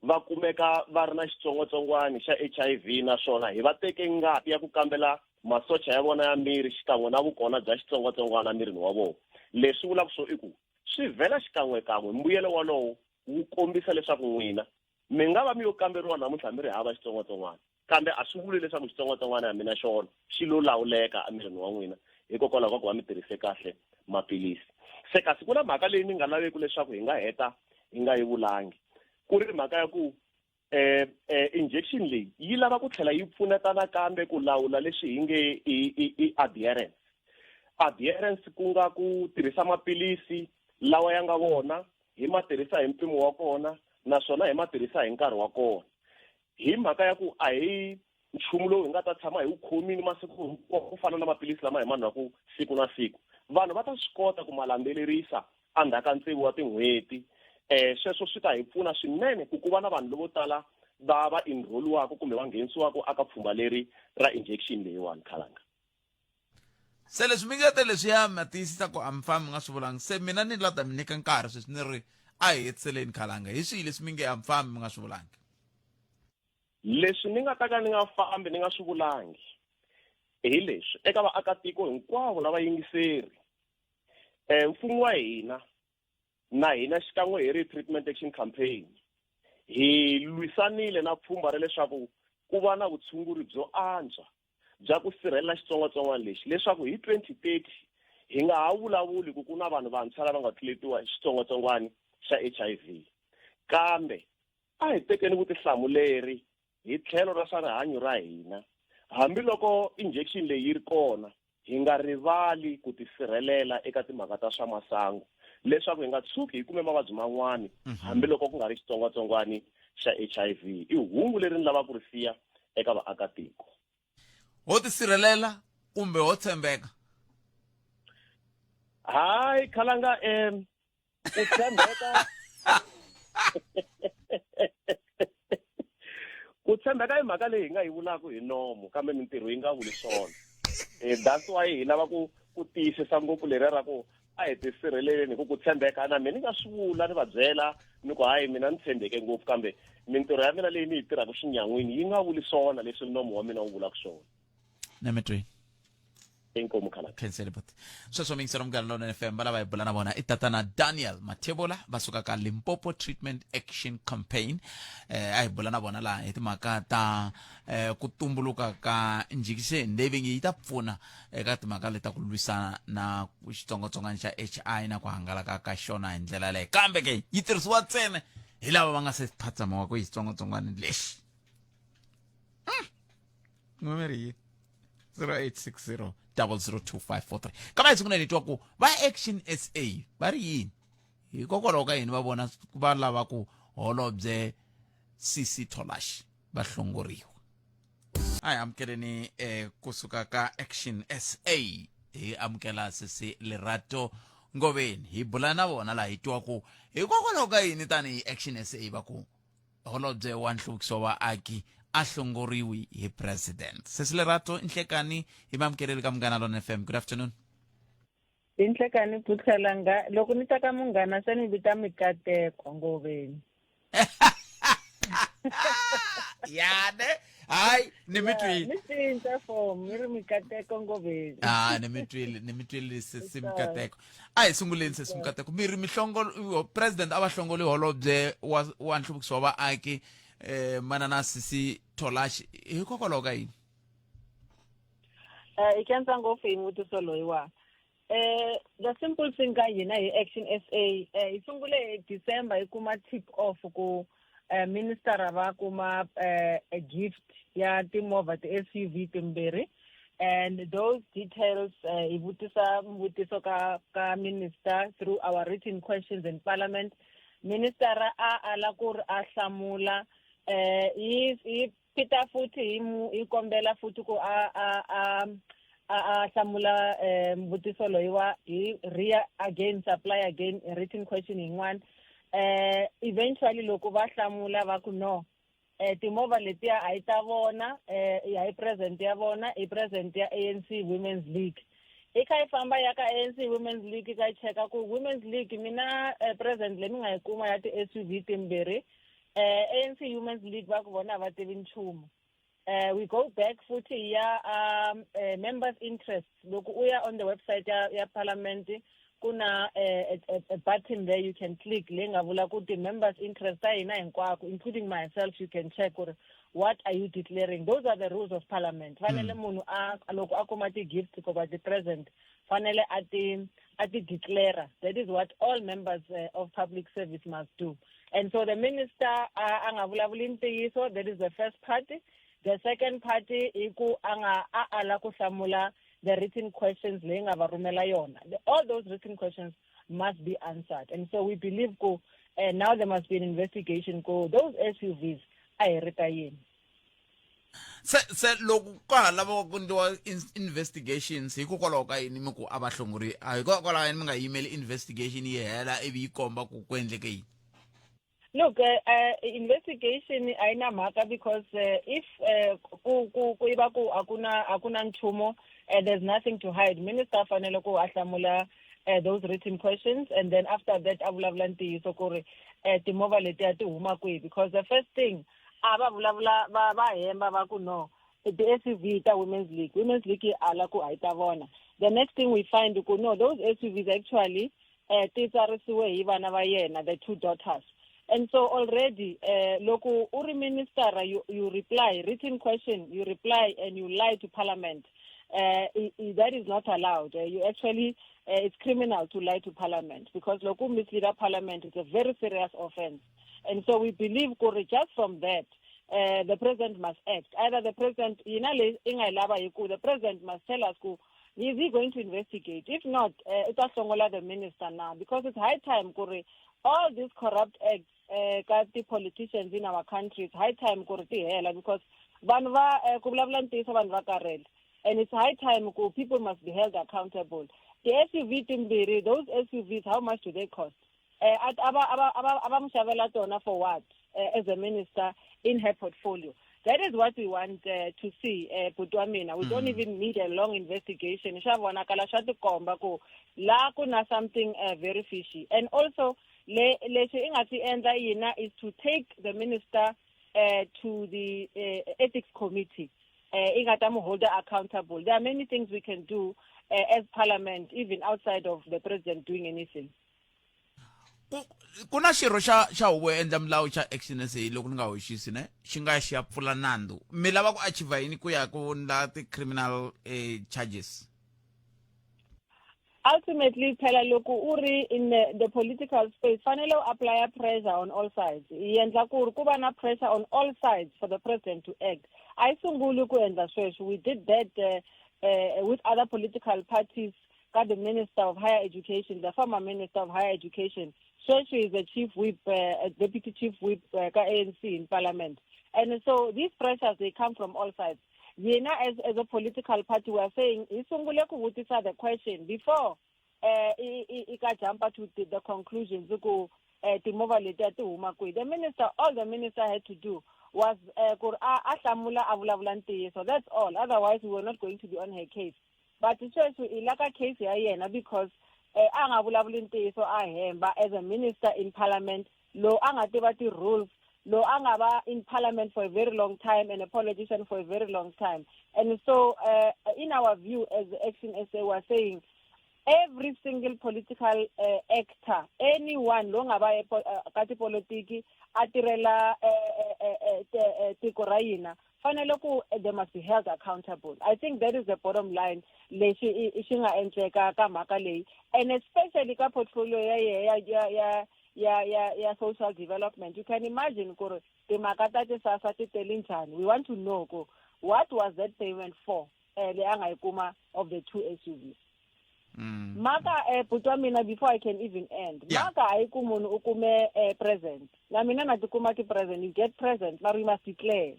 va kumeka va ri na xitsongwatsongwana xa HIV, naswona hi va teke ngati ya ku kambela masocha ya vona ya miri xikan'we na vukona bya xitsongwatsongwana mirini wa vona. Leswi vulaka swo i ku swi vhela xikan'wekan'we mbuyelo wolowo wu kombisa leswaku n'wina mi nga va mi yo kamberiwa namuntlha mi ri hava xitsongwatsongwana, kambe a swi vuli leswaku xitsongwatsongwana ya mina xona xi lo lawuleka emirini wa n'wina hikokwalaho ka ku va mi tirhise kahle maphilisi. Se kasi ku na mhaka leyi ni nga laveki leswaku hi nga heta hi nga yi vulangi, ku ri mhaka ya ku injection leyi yi lava ku tlhela yi pfuneta nakambe ku lawula leswi hi nge i adherence. Adherence ku nga ku tirhisa maphilisi lawa ya nga vona, hi ma tirhisa hi mpimo wa kona, naswona hi ma tirhisa hi nkarhi wa kona, hi mhaka ya ku a hi nchumu lowu hi nga ta tshama hi wu khomile masiku hinkwawo ku fana na maphilisi lama hi ma nwaku siku na siku. Vanhu va ta swi kota ku ma landzelerisa endzhaku ka tsevu wa tin'hweti. Sweswo swi ta hi pfuna swinene ku ku va na vanhu lovo tala va va enroliwaka kumbe va nghenisiwaka aka pfhumba leri ra injection leyiwani, khalanga. Se leswi mi nga te leswiya ma tiyisisa ku a mi fambi mi nga swi vulangi, se mina ni la ta mi nyika nkarhi sweswi ni ri a hi hetiseleni, khalanga, hi swihi leswi mi nge a mi fambi mi nga swi vulangi? Leswi ni nga ta ka ni nga fambi ni nga swi vulangi hi leswi eka vaakatiko hinkwavo lava yingiseri, mfumo wa hina na hina xikan'we hi ri Treatment Action Campaign hi lwisanile na pfhumba ra leswaku ku va na vutshunguri byo antswa bya ku sirhelela xitsongwatsongwana lexi, leswaku hi 2030 hi nga ha vulavuli ku ku na vanhu vantshwa lava nga tluletiwa hi xitsongwatsongwana xa HIV. Kambe A hi tekeni vutihlamuleri hi tlhelo ra swa rihanyo ra hina. Hambiloko injection leyi yi ri kona, hi nga rivali ku tisirhelela eka timhaka ta swa masangu leswaku hi nga tshuki hi kume mavabyi man'wana hambiloko ku nga ri xitsongwatsongwani xa HIV. I hungu leri ni lavaka ku ri siya eka vaakatiko. Ho tisirhelela kumbe ho tshembeka? Hayi khalanga, ku tshembeka ku tshembeka i mhaka leyi hi nga yi vulaka hi nomo, kambe mintirho yi nga vuli swona. That's why hi lava ku tiyisisa ngopfu leriya ra ku a hi tisirheleleni, hi ku ku tshembeka na mina ni nga swi vula ni va byela ni ku hayi mina ni tshembeke ngopfu, kambe mintirho ya mina leyi ni yi tirhaka xinyangwini yi nga vuli swona leswi nomo wa mina wu vulaka swona. Nametweni. Inkomu khalanga. Khensele bot. Sweswo mingiselo Munghana Lonene FM, va lava hi bula na vona i tatana Daniel Mathebula va suka ka Limpopo Treatment Action Campaign. A hi bula na vona laha hi timhaka ta ku tumbuluka ka njhikiseni leyi va nge yi ta pfuna eka timhaka leta ku lwisana na xitsongwatsongwana xa HI na ku hangalaka ka xona hi ndlela yaleyo, kambe ke yi tirhisiwa ntsena hi lava va nga se phatsamiwaka hi xitsongwatsongwana lexi. N'we ri yini? 0860 002543. Kambe hi sungula ni twa ku va Action SA va ri yini hikokwalaho ka yini va vona va lava ku holobye Sisi Tholash va hlongoriwa. A hi amukeleni kusuka ka Action SA, hi amukela sisi Lerato Ngoveni, hi bula na vona laha hi twa ku hikokwalaho ka yini tanihi Action SA va ku holobye wa nhluvukiso wa vaaki a hlongoriwi hi president. Sesi Lerato, nhlekani, hi mamukeleli ka Munghana Lona FM. Good afternoon. Hi nhlekani Phutlhalanga, loko ni ta ka Munghana se ni vita Mikateko Ngoveni. Yane hayi ni mi twile. Ni cinca form ni ri Mikateko Ngoveni. Ah, ni mi twile, ni mi twile sesi Mikateko. A hi sunguleni sesi Mikateko, mi ri mihlongolo president a va hlongoli holobye wa nhluvukiso wa vaaki manana Sisi Tholashi hikokwalaho ka yini? I khensa ngopfu hi mvutiso loyiwa. The simple thing ka hina hi Action SA, hi sungule hi December hi kuma tip off ku minister va kuma a gift ya timovha ti SUV timbirhi, and those details hi vutisa mvutiso ka minister through our written questions in parliament. Minister a ala ku ri a hlamula, hi pita futhi hi mu hi kombela futhi ku a a a a a hlamula mvutiso loyiwa, hi ria again supply again a written question yin'wana. Eventually loko va hlamula va ku no, timovha letiya a yi ta vona, ya hi present ya vona, i present ya ANC Women's League. I kha yi famba ya ka ANC Women's League, ka yi cheka ku Women's League mina present leyi mi nga yi kuma ya ti-SUV timbirhi, ANC Women's League va ku vona a va tivi nchumu. We go back futhi ya members interest, loko u ya on the website ya parliament ku na a button there you can click leyi nga vula ku ti-members interest ta hina hinkwako, including myself, you can check ku ri what are you declaring. Those are the rules of parliament. Fanele munhu a loko a kuma ti-gift kumbe ti-present fanele a ti declare. That is what all members of public service must do. And so the minister a nga vulavuli ntiyiso. That is the first part. The second part i ku a nga a ala ku hlamula the written questions leyi nga va rhumela yona. All those written questions must be answered, and so we believe ku now there must be an investigation ku those SUVs a hi ri ta yini. Se loko ka ha lava ku endliwa investigations, hikokwalaho ka yini mi ku a va hlongori? A hikokwalaho yini mi nga yimeli investigation yi hela ivi yi komba ku ku endleke yini? Look, investigation a yi na mhaka because if ku ku va ku a ku na nchumu, there's nothing to hide. Minister fanele ku a hlamula those written questions and then after that a vulavula ntiyiso ku ri timovha letiya ti huma kwihi, because the first thing a va vulavula va hemba va ku no, ti-SUV ta Women's League, Women's League yi ala ku a yi ta vona. The next thing we find ku no, those SUVs actually ti tsarisiwe hi vana va yena, the two daughters. And so already loko u ri minister, you reply written question, you reply and you lie to parliament, that is not allowed. You actually it's criminal to lie to parliament, because loko u mislead parliament, it's a very serious offense. And so we believe ku ri just from that the president must act. Either the president yina leyi i nga yi lava hi ku the president must tell us ku is he going to investigate? If not, u ta hlongola the minister now, because it's high time ku ri all these corrupt acts ka ti-politicians in our country, it's high time ku ri ti hela, because vanhu va ku vulavula ntiyiso, vanhu va karhele, and it's high time ku people must be held accountable. Ti-SUV timbirhi, those SUVs, how much do they cost? A va a va a va a va n'wi xavela tona for what, as a minister in her portfolio? That is what we want to see, buti wa mina. We don't even need a long investigation. Swa vonakala, swa tikomba ku la ku na something very fishy. And also le lexi i nga swi endla yina is to take the minister to the ethics committee i nga ta mu holder accountable. There are many things we can do as parliament, even outside of the president doing anything. Ku na xirho xa huvo yo endla milawu xa Action SA, loko ni nga hoxisi ne, xi nga xi ya pfula nandzu. Mi lava ku achieve yini ku ya ku ndla ti-criminal charges? Ultimately phela loko u ri in the political space, fanele u apply pressure on all sides. Hi endla ku ri ku va na pressure on all sides for the president to act. A yi sunguli ku endla sweswi. We did that with other political parties ka the minister of higher education, the former minister of higher education. Sweswi is the chief whip, deputy chief whip ka ANC in parliament. And so these pressures, they come from all sides. Yena as a political party, we are saying hi sungule ku vutisa the question before i ka jumpa to the conclusions ku timovha letiya ti huma kwihi. The minister, all the minister had to do was ku ri a hlamula, a vulavula ntiyiso. That's all. Otherwise we were not going to be on her case, but sweswi i la ka case ya yena because a nga vulavuli ntiyiso, a hemba as a minister in parliament, lowu a nga tiva ti-rules, lowu a nga va in parliament for a very long time and a politician for a very long time. And so in our view as Action SA, we are saying every single political actor, anyone lowu nga va ka tipolotiki a tirhela tiko ra hina, fanele ku they must be held accountable. I think that is the bottom line lexi i xi nga endleka ka mhaka leyi, and especially ka portfolio ya yehe ya social development. You can imagine ku ri timhaka ta ti-SASSA ti tele njhani. We want to know ku what was that payment for, leyi a nga yi kuma of the two SUVs. Maka buti wa mina, before I can even end, maka hayi ku munhu u kume present, na mina na tikuma ti-present. You get present, mara you must declare.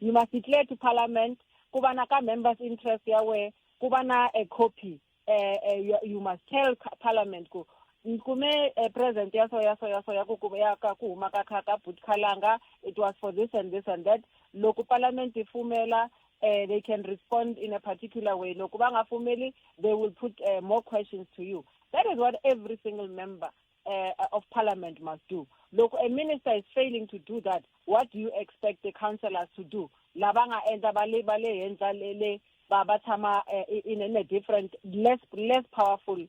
You must declare to parliament, ku va na ka members interest ya wehe, ku va na a copy. You must tell parliament ku ni kume present ya so, ya so, ya so, ya ku ya ka ku huma ka but Khalanga. It was for this and this and that. Loko parliament yi pfumela, they can respond in a particular way. Loko va nga pfumeli, they will put more questions to you. That is what every single member of parliament must do. Loko a minister is failing to do that, what do you expect the councillors to do, lava nga endla va le henhla le va tshama in a different, less powerful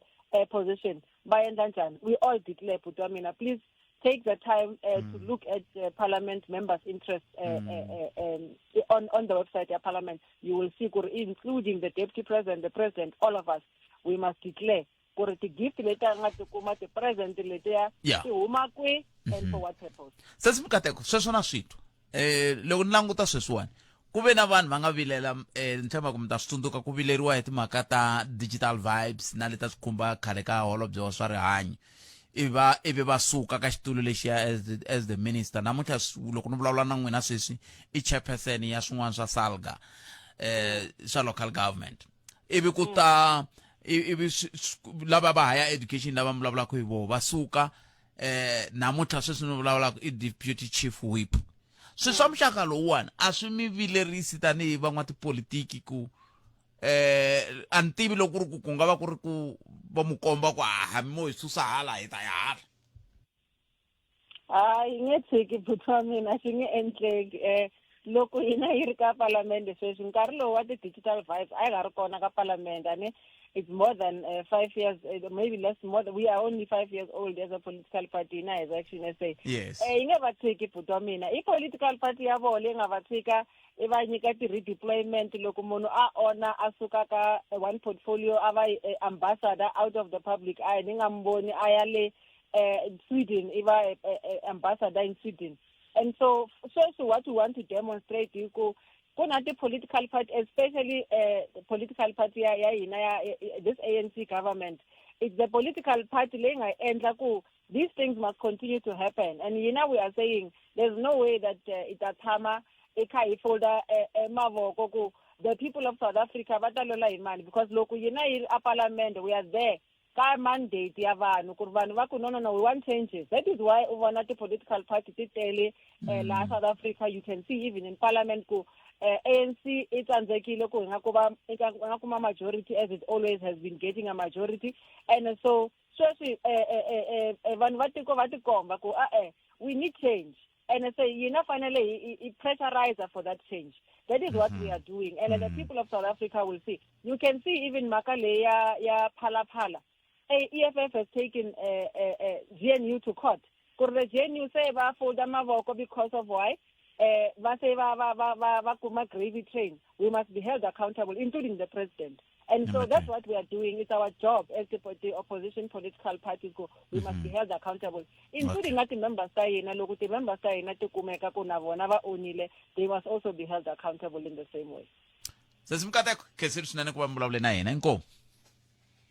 position? Va endla njhani? We all declare. Buti wa mina, please take the time to look at parliament members interest on the website ya parliament. You will see kuri including the deputy president, the president, all of us, we must declare ku ri ti-gift leti a nga tikuma, ti-present letiya, ti huma kwi and for what purpose. Sesi Mikateko, sweswo na switwa. Loko ni languta sweswiwani, ku ve na vanhu va nga vilela, ni tshemba ku mi ta swi tsundzuka, ku vileriwa hi timhaka ta digital vibes na leti a swi khumba khale ka holobye wa swa rihanyo, ivi va suka ka xitulu lexiya as the minister. Namuntlha loko ni vulavula na n'wina sweswi, i chairperson ya swin'wana swa SALGA, swa local government. Ivi ku ta ivi lava va higher education lava mi vulavulaka hi voho va suka, namuntlha sweswi ni vulavulaka i deputy chief whip. Swilo swa muxaka lowuwani a swi mi vilerisi tanihi van'watipolitiki ku a ni tivi loko ku ri ku ku nga va ku ri ku va mu komba ku ha mi mo hi susa hala, hi ta ya hala? Hayi, nge tshiki, buti wa mina, swi nge endleki. Loko hina hi ri ka palamende sweswi, nkarhi lowu wa ti-digital vibes a yi nga ri kona ka palamende. Ani it's more than 5 years, maybe less, more than, we are only 5 years old as a political party hina as Action SA. Yi nge va tshiki, buti wa mina. I political party ya vona leyi nga va tshika, i va nyika ti-redeployment. Loko munhu a ona a suka ka one portfolio, a va ambassador out of the public eye, ni nga mi voni a ya le. uh, Sweden i va uh, uh, ambassador in Sweden and so sweswi what we want to demonstrate hi ku ku na ti-political party especially uh, political party ya ya hina ya this ANC government it's the political party leyi nga endla ku these things must continue to happen and yina we are saying there's no way that i ta tshama i kha hi folda mavoko ku the people of South Africa va ta lwela hi mani because loko yina yi ri a parliament we are there ka mandate ya vanhu ku ri vanhu va ku no no no we want changes that is why u vona ti-political party ti tele eh, laha South Africa you can see even in parliament ku eh, ANC i tsandzekile ku hi nga ku va i nga kuma majority as it always has been getting a majority and so sweswi eh, eh, eh, eh, eh, vanhu va tiko va tikomba ku a-e we need change and se yina fanele hi hi pressurize for that change that is what we are doing and the people of South Africa will see you can see even mhaka leyi ya ya phalaphala EFF has taken uh, uh, uh, GNU to court ku ri the GNU se va folda mavoko because of why eh va se va va va va va kuma gravy train we must be held accountable including the president and so that's what we are doing it's our job as the, the opposition political parties go we must be held accountable including na ti-members ta hina loko ti-members ta hina ti kumeka ku na vona va onile they must also be held accountable in the same way Sesi Mkateko, khensile swinene ku va mi vulavule na hina. Inkomu.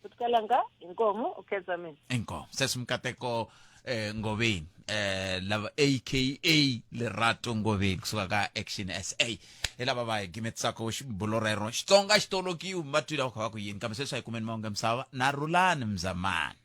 Kutkalanga, inkomu, u khensa mina. Inkomu. Sesi Mkateko eh Ngoveni eh lava aka Lerato Ngoveni kusuka ka Action SA hi lava va hi gimetisaka xibulo rero Xitsonga xi tolokiwi va twile va kha va ku yini kambe sweswi a hi kumeni mahungu ya misava na Rhulani Mzamani.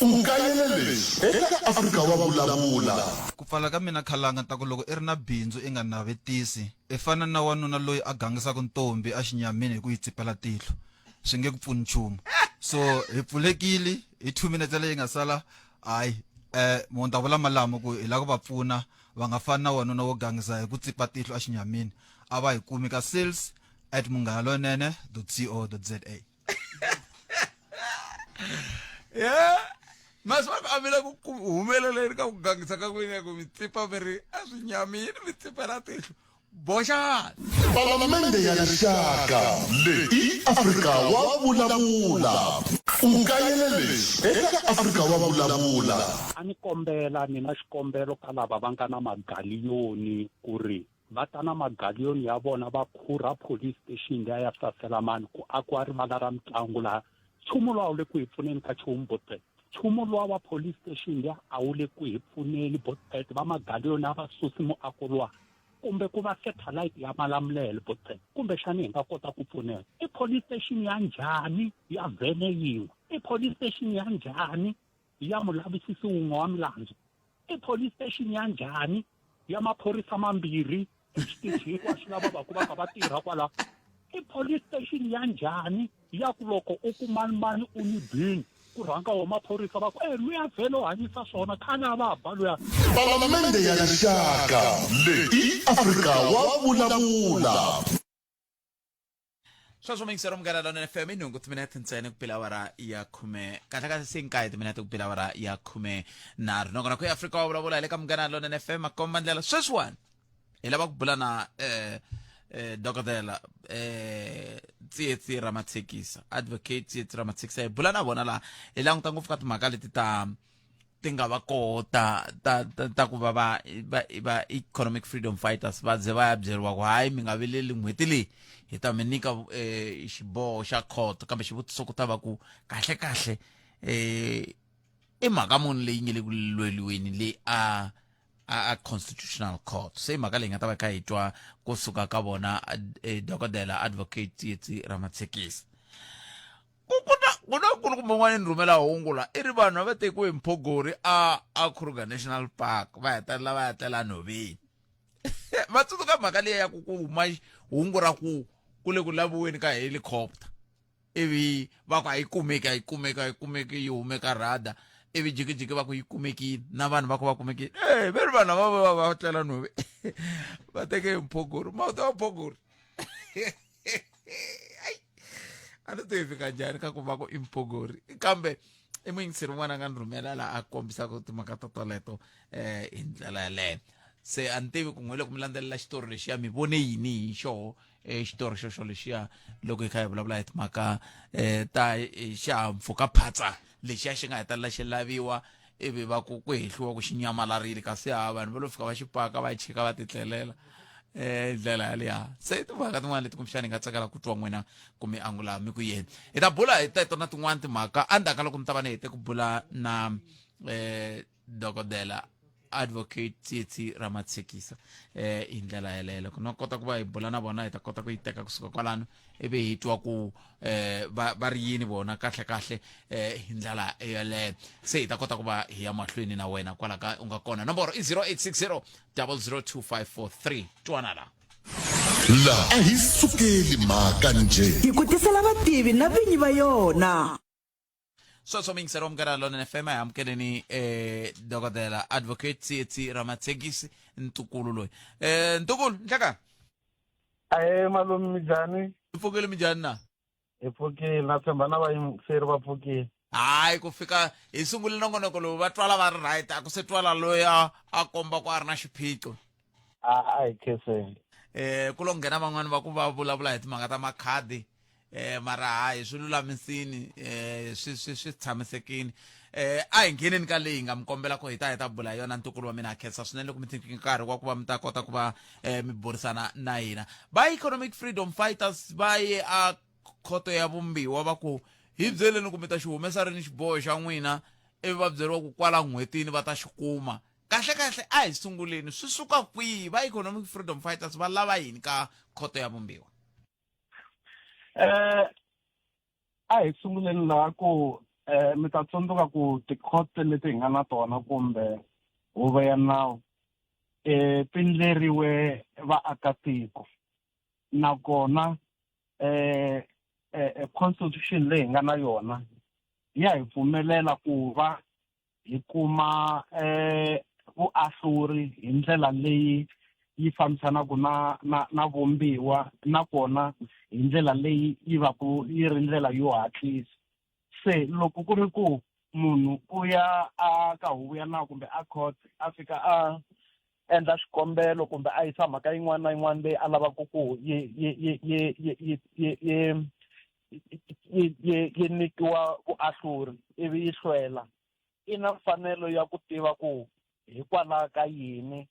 U kayela leswi eka Afrika wa Vulavula. Ku pfala ka mina khalanga ni ta ku loko i ri na bindzu i nga navetisi i fana na wanuna loyi a gangisaka ntombi a xinyamini hi ku yi tsipela tihlo swi nge ku pfuni nchumu so hi pfulekile hi 2 minutes leyi nga sala hayi eh mo ni ta vula malamo ku hi lava ku va pfuna va nga fani na wanuna wo gangisa hi ku tsipa tihlo a xinyamini a va hi kumi ka sales at munghanalonene co za. Yeah. Masiku a mi le ku humeleleni ka ku gangisa ka n'wina ku mi tsipa mi ri a swi nyamini mi tsipela tihlo boxani Palamende ya Rixaka leyi i Afrika wa Vulavula. U kayela leswi eka Afrika wa Vulavula. A ni kombela ni na xikombelo ka lava va nga na magaliyoni ku ri Va ta na magaliyoni ya vona va khurha police station liya ya Saselamani ku akiwa rivala ra mitlangu laha. Nchumu luwa a wu le ku hi pfuneni ka nchumu Botpet. Nchumu luwa wa police station liya a wu le ku hi pfuneni Botpet. Va magaliyoni a va susi muako luwa kumbe ku va satellite ya Malamulele Botpet. Kumbexani hi nga kota ku pfuneka. I police station ya njhani ya vhene yin'we? I police station ya njhani ya mulavisisi wun'we wa milandzu i police station ya njhani ya maphorisa mambirhi hi xitichi hinkwaswo lava va ku va kha va tirha kwala i police station ya njhani ya ku loko u ku mani mani u ni bini ku rhanga wo maphorisa va ku e luya vhele u hanyisa swona khale a va ba luya Palamende ya Rixaka leyi i Afrika wa Vulavula. Sweswo muyingiseri munghana lonene FM i nhungu timinete ntsena ku pela awara ya khume kahle kahle se nkaye timinete ku pela awara ya khume nharhu nakona ku Afrika wa vulavula hi le ka munghana lonene FM makomba ndlela sweswiwani hi lava ku bula na eh, eh, dokodela eh, Tsietsi Ramatshekisa advocate Tsietsi Ramatshekisa hi bula na vona laha hi languta ngopfu ka timhaka leti ta ti nga va koho ta ta ta, ta ku va va va va economic freedom fighters va ze va ya byeriwa ku hayi mi nga vileli n'hweti leyi hi ta mi nyika eh, xiboho xa khoto kambe xivutiso ku ta va ku kahle kahle eh i mhaka muni leyi nge le ku lweliweni leyi a a, a constitutional court se i mhaka leyi nga ta va kha hi twa kusuka ka vona eh, dokodela advocate Tsietsi Ramatshekisa ku ku na ku na nkulukumba un'wana ni rhumela hungu la i ri vanhu a va tekiwe hi mphogori a a Kruger National Park va hetelela va ya tlela nhoveni va tsundzuka mhaka liya ya ku ku huma hungu ra ku ku le ku laviweni ka helicopter ivi va ku a yi kumeki a yi kumeki a yi kumeki yi hume ka rada ivi jikijiki va ku yi kumekile na vanhu va ku va kumekile e ve ri vanhu lava va va tlela nhove va teke hi mphogori mauta wa mphogori a ni tivi fika njhani ka ku va ku i mphogori kambe i muyingiseri un'wana a nga ni rhumela laha a kombisaka timhaka to toleto um hi ndlela yaleyo se a ni tivi ku n'we loko mi landzelela xitori lexiya mi vone yini hi xoho um xitori xoxo lexiya loko hi kha hi vulavula hi timhaka um ta xihahampfhuka phatsa Lexiya xi nga hetelela xi laviwa ivi va ku ku hehliwa ku xi nyamalarile, kasi ha vanhu va lo fika va xi paka va chika va titlelela eh ndlela yaliya. Se timhaka tin'wana leti kumbexana hi nga tsakela ku twa n'wina ku mi angula mi ku yini. Hi ta bula hi teto na tin'wana timhaka endzhaku ka loko mi ta va ni hete ku bula na dokodela Advocate Tsietsi Ramatshekisa hi ndlela yeleyo. Loko no kota ku va hi bula na vona, hi ta kota ku yi teka kusuka kwalano ivi hi twa ku va ri yini vona kahle kahle hi ndlela yeleyo. Se hi ta kota ku va hi ya mahlweni na wena kwala ka u nga kona. Nomboro i 0860 002543. Twana la. La a hi sukeli mhaka njhe. Hi ku tisela vativi na vinyi va yona. Sweswo miyingiseri wa Munghana Lonene FM, a hi amukeleni dokodela Advocate Tsietsi Ramatshekisi, ntukulu loyi. Ntukulu, nhlekani. Ahe malume, minjhani? Hi pfukile, minjhani na? Hi pfukile, na tshemba na vayingiseri va pfukile. Hayi, ku fika hi sungule nongonoko lowu va twala va ri right, a ku se twala loyi a komba ku a ri na xiphiqo. A hi khenseni. Ku lo nghena van'wani va ku va vulavula hi timhaka ta makhadi, mara hayi swi lulamisini, swi swi swi tshamisekini. A hi ngheneni ka leyi hi nga mi kombela ku hi ta bula hi yona. Ntukulu wa mina, ha khensa swinene loko mi thinki nkarhi wa ku va mi ta kota ku va mi burisana na hina. Va Economic Freedom Fighters va ye a khoto ya vumbiwa va ku hi byeleni ku mi ta xi humesa rini xiboho xa n'wina, ivi va byeriwa ku kwala n'hwetini va ta xi kuma. Kahle kahle a hi sunguleni, swi suka kwihi? Va Economic Freedom Fighters va lava yini ka khoto ya vumbiwa? A hi sunguleni laha ku mi ta tsundzuka ku tikhoto leti hi nga na tona kumbe huvo ya nawu ti ndleriwe vaakatiko, nakona constitution leyi hi nga na yona ya hi pfumelela ku va hi kuma vuahluri hi ndlela leyi yi fambisanaka na vumbiwa, nakona hi ndlela leyi yi va ku yi ri ndlela yo hatlisa. Se loko ku ri ku munhu u ya a ka huvo ya nawu kumbe a court a fika a endla xikombelo kumbe a yisa mhaka yin'wana na yin'wana leyi a lavaka ku yi nyikiwa vuahluri ivi yi hlwela, i na mfanelo ya ku tiva ku hikwalaho ka yini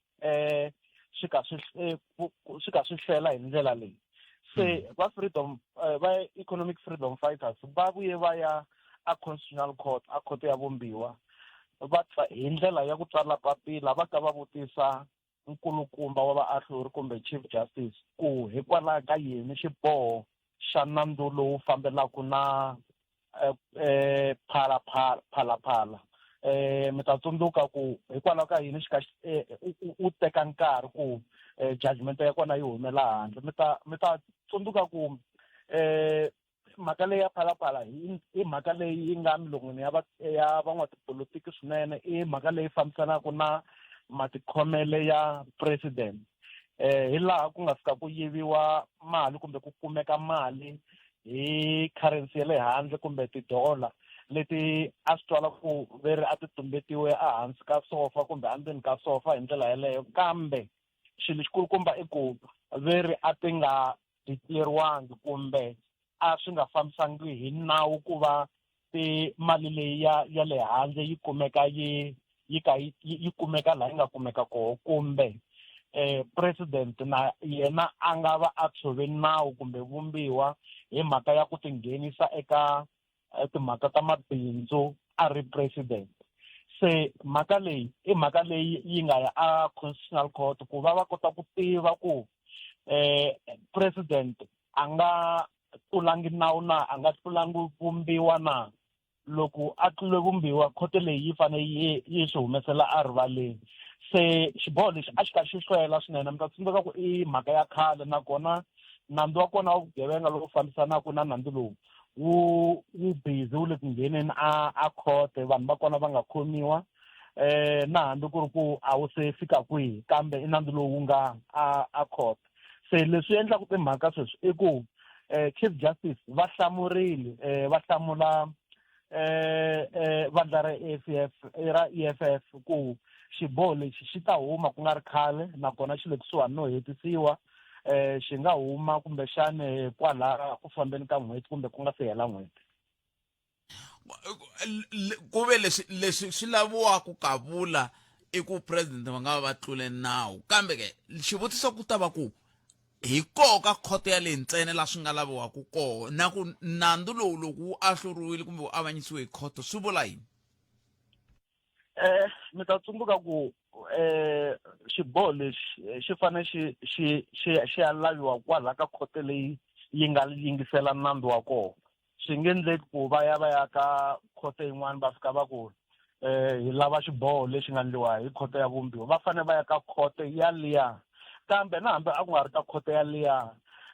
swi ka swi swi ka swi hlwela hi ndlela leyi. Se va freedom va Economic Freedom Fighters va vuye va ya a Constitutional Court, a khoto ya vumbiwa, va hi ndlela ya ku tsala papila va ka va vutisa nkulukumba wa vaahluri kumbe Chief Justice ku hikwalaho ka yini xiboho xa nandzu lowu fambelaka na Phala Phala Phala, mi ta tsundzuka ku hikwalaho ka yini xi ka wu teka nkarhi ku judgment ya kona yi humela handle. Mi ta tsundzuka ku mhaka leyi ya Phala Phala i mhaka leyi yi nga milon'wini ya va ya van'watipolitiki swinene, i mhaka leyi fambisanaka na matikhomele ya president, hi laha ku nga fika ku yiviwa mali kumbe ku kumeka mali hi currency ya le handle kumbe tidollar leti a swi twala ku veri a ti tumbetiwe ehansi ka sofa kumbe endzeni ka sofa hi ndlela yeleyo, kambe xilo xikulukumba i ku veri a ti nga declariwangi kumbe a swi nga fambisangi hi nawu ku va ti mali leyi ya le handle yi kumeka yi yi ka yi kumeka laha yi nga kumeka koho, kumbe president na yena a nga va a tshove nawu kumbe vumbiwa hi mhaka ya ku tinghenisa eka timhaka ta mabindzu a ri president. Se mhaka leyi i mhaka leyi yi nga ya a Constitutional Court ku va va kota ku tiva ku president a nga tlulangi nawu na a nga tlulangi vumbiwa na. Loko a tlule vumbiwa, khoto leyi yi fanele yi swi humesela erivaleni. Se xiboho lexi a xi ka xi hlwela swinene. Mi ta tsundzuka ku i mhaka ya khale, nakona nandzu wa kona wa vugevenga lowu fambisanaka na nandzu lowu wu busy wu le ku ngheneni a court, vanhu va kona va nga khomiwa, na hambi ku ri ku a wu se fika kwihi, kambe i nandzu lowu wu nga a court. Se leswi endlaka timhaka sweswi i ku Chief Justice va hlamurile, va hlamula vandla ra EFF ra EFF ku xiboho lexi xi ta huma ku nga ri khale, nakona xi le kusuhani no hetisiwa, xi nga huma kumbexani kwala ku fambeni ka n'hweti kumbe ku nga se hela n'hweti. Ku ve leswi leswi swi laviwaka ka vula i ku president va nga va va tlule nawu kambe ke xivutiso ku ta va ku hi koho ka khoto ya le ntsena la swi nga laviwaka koho na ku nandzu lowu loko wu ahluriwile kumbe wu avanyisiwe hi khoto swi vula yini eh mi ta tsundzuka ku eh xiboho lexi eh, xi fanele xi xi xi xi ya laviwa kwala ka khoto leyi yi nga yingisela nandzu wa kona swi nge endleki ku va ya va ya ka khoto yin'wana va fika va ku eh hi lava xiboho lexi nga endliwa hi khoto ya vumbiwa va fanele va ya ka khoto ya liya kambe na hambi a ku nga ri ka khoto ya liya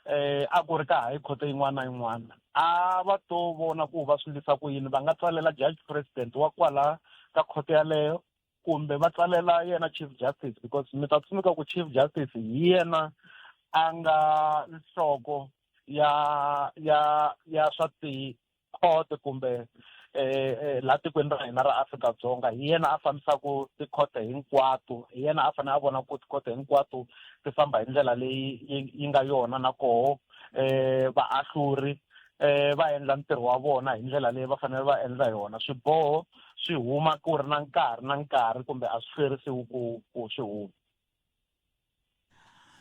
eh a ku ri ka hayi khoto yin'wana na yin'wana a va to vona ku va swi ndlisa ku yini va nga tsalela judge president wa kwala ka khoto yaleyo kumbe va tsalela yena chief justice because mi ta tsundzuka ku chief justice hi yena a nga nhloko ya ya ya swa tikhoto kumbe eh, eh la tikweni ra hina ra Afrika-Dzonga hi yena a fambisaka tikhoto hinkwato hi yena a fanele a vona ku tikhoto hinkwato ti famba hi ndlela leyi yi nga yona na koho eh vaahluri eh va endla ntirho wa vona hi ndlela leyi va fanele va endla yona swiboho swi huma ku ri na nkarhi na nkarhi kumbe a swi hlwerisiwi ku ku swi huma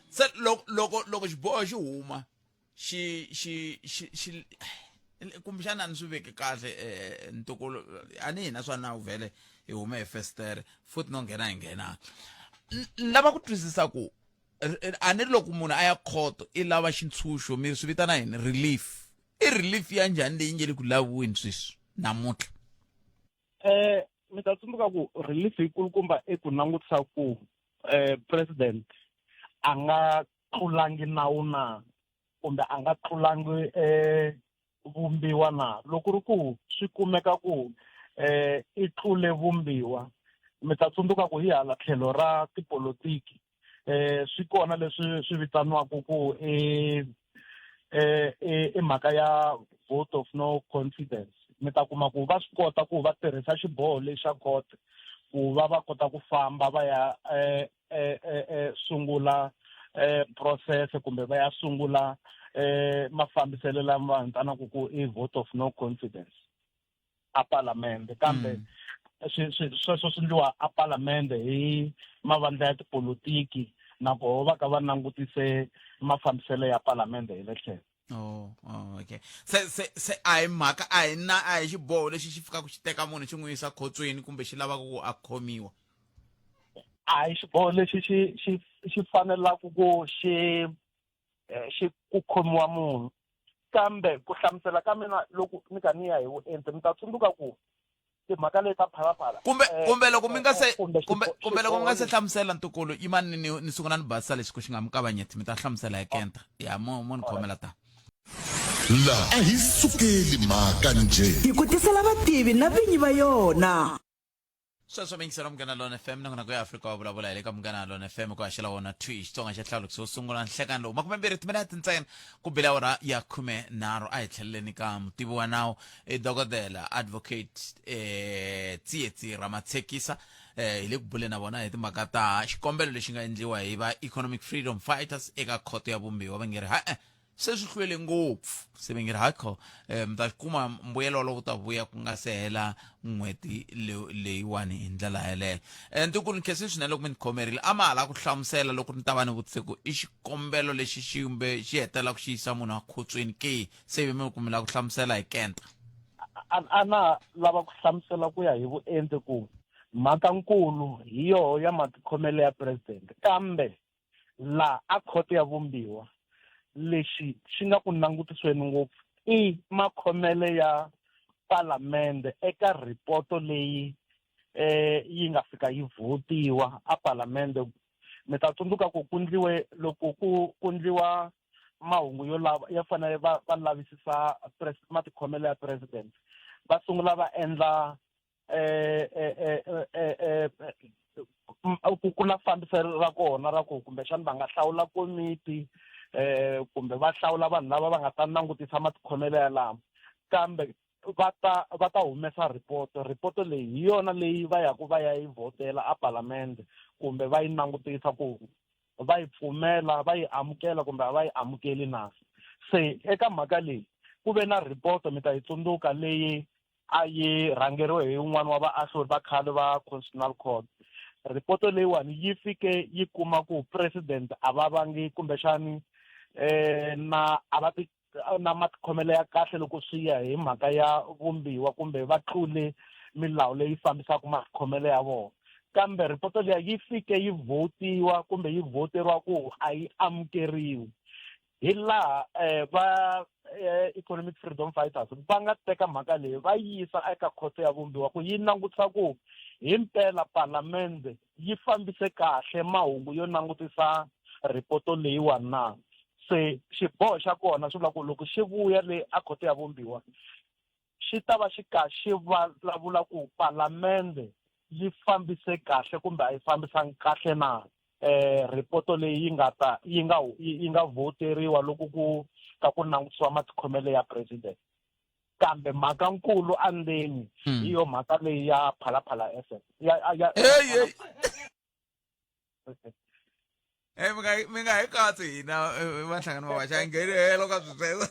se loko loko loko xiboho xi huma xi xi xi xi kumbexana a ni swi veki kahle eh, ntukulu a ni hina swa nawu vhele hi hume hi festere futhi no nghena hi nghena ni lava ku twisisa ku a ni ri loko munhu a ya khoto i lava xintshunxo mi swi vitana yini relief i relief ya njhani leyi nge le ku laviweni sweswi namuntlha eh mi ta tsundzuka ku relief yi kulukumba i ku langutisa ku eh president a nga tlulangi nawu na kumbe a nga tlulangi eh vumbiwa na loko ri ku swi kumeka ku eh i tlule vumbiwa mi ta tsundzuka ku hi hala tlhelo ra tipolotiki eh swi kona leswi swi vitaniwaka ku i eh i mhaka ya vote of no confidence mi ta kuma ku va swi kota ku va tirhisa xiboho lexi xa court ku va va kota ku famba va ya eh eh eh sungula eh process kumbe va ya sungula eh mafambiselo lama vitanaka ku i vote of no confidence a palamende kambe mm. sweswo swi endliwa a palamende hi mavandla ya tipolotiki nakoho va ka va langutise mafambiselo ya palamende hi le tlhelo Oh, oh, okay se se se a hi mhaka a hi na a hi xiboho lexi xi fikaka xi teka munhu xi n'wi yisa khotsweni kumbe xi lavaka ku a khomiwa a hi xiboho lexi xi xi xi fanelaka ku xi eh, xi ku khomiwa munhu kambe ku hlamusela ka mina loko ni ka ni ya hi vuenti mi ta tsundzuka ku timhaka leti ta phalaphala kumbe eh, kumbe loko mi nga se eh, kumbe kumbe loko mi nga se hlamusela ntukulu yimani ni ni sungula ni basisa lexi ku xi nga mi kavanyeti mi ta hlamusela hi kenta ya mo mo ni khomela ta la a hi sukeli mhaka njhe hi ku tisela vativi na vinyi va yona Sweswo mi yingisela Munghana Lona FM nongonoko ya Afrika wa vulavula hi le ka Munghana Lona FM ku haxela wona thwi Xitsonga xa hlawulekisi wo sungula nhlekani lowu makumembirhi timinete ntsena ku bile awara ya 13 a hi tlheleleni ka mutivi wa nawu i dokodela advocate eh, Tsietsi Ramatshekisa eh, hi le ku buleni na vona hi timhaka ta xikombelo lexi nga endliwa hi va Economic Freedom Fighters eka khoto ya vumbiwa va nge ri ha-e se swi hlwele ngopfu se va nge ri hakho um mi ta kuma mbuyelo wolowo wu ta vuya ku nga se hela n'hweti leyiwani hi ndlela yeleyo um ntukulu ni khensile swinene loko mi ni khomerile a ma ha lava ku hlamusela loko ni ta va ni vutise ku i xikombelo lexi xi kumbe xi hetelela ku xi yisa munhu akhotsweni ke se mi ku mi lava ku hlamusela hi kenta a na lava ku hlamusela ku ya hi vuenti ku mhaka-nkulu hi yoho ya matikhomelo ya president kambe la a khoto ya vumbiwa lexi xi nga ku langutisweni ngopfu i makhomele ya palamende eka ripoto leyi eh yi nga fika yi vhotiwa a palamende mi ta tsundzuka ku ku ndliwe loko ku ku ndliwa mahungu yo lava ya fanele va va lavisisa matikhomelo ya president va sungula va endla eh, eh, eh, ku na fambiselo ra kona ra ku kumbexana va nga hlawula komiti eh kumbe va hlawula vanhu lava va nga ta langutisa matikhomelo ya lama kambe va ta va ta humesa report report leyi hi yona leyi va yaku va ya yi vhotela a palamende kumbe va yi langutisa ku va yi pfumela va yi amukela kumbe a va yi amukeli na se eka mhaka leyi ku ve na report mi ta yi tsundzuka leyi a yi rhangeriwe hi un'wana wa vaahluri va khale va Constitutional Court. Ripoto leyiwani yi fike yi kuma ku president a va vangi kumbexani na a va ti na matikhomelo ya kahle loko swi ya hi mhaka ya vumbiwa kumbe va tlule milawu leyi fambisaka matikhomelo ya vona. Kambe ripoto liya yi fike yi vhotiwa kumbe yi vhoteriwa ku a yi amukeriwi. Hi laha va Economic Freedom Fighters va nga teka mhaka leyi va yisa eka khoto ya vumbiwa ku yi langutisa ku himpela palamende yi fambise kahle mahungu yo langutisa ripoto leyiwani na. Se xiboho xa kona swi vula ku loko xi vuya le a khoto ya vumbiwa xi ta va xi ka xi vulavula ku palamende yi fambise kahle kumbe a yi fambisangi kahle na ripoto leyi yi nga ta yi nga yi nga voteriwa loko ku ka ku langutisiwa matikhomelo ya president. Kambe mhaka nkulu andzeni hi yo mhaka leyi ya Phalaphala FM ya ya Hey, hey. Hey, mi nga mi nga hi katsi hina va nhlangano wa vaxa hi nghenelo ka sweswo.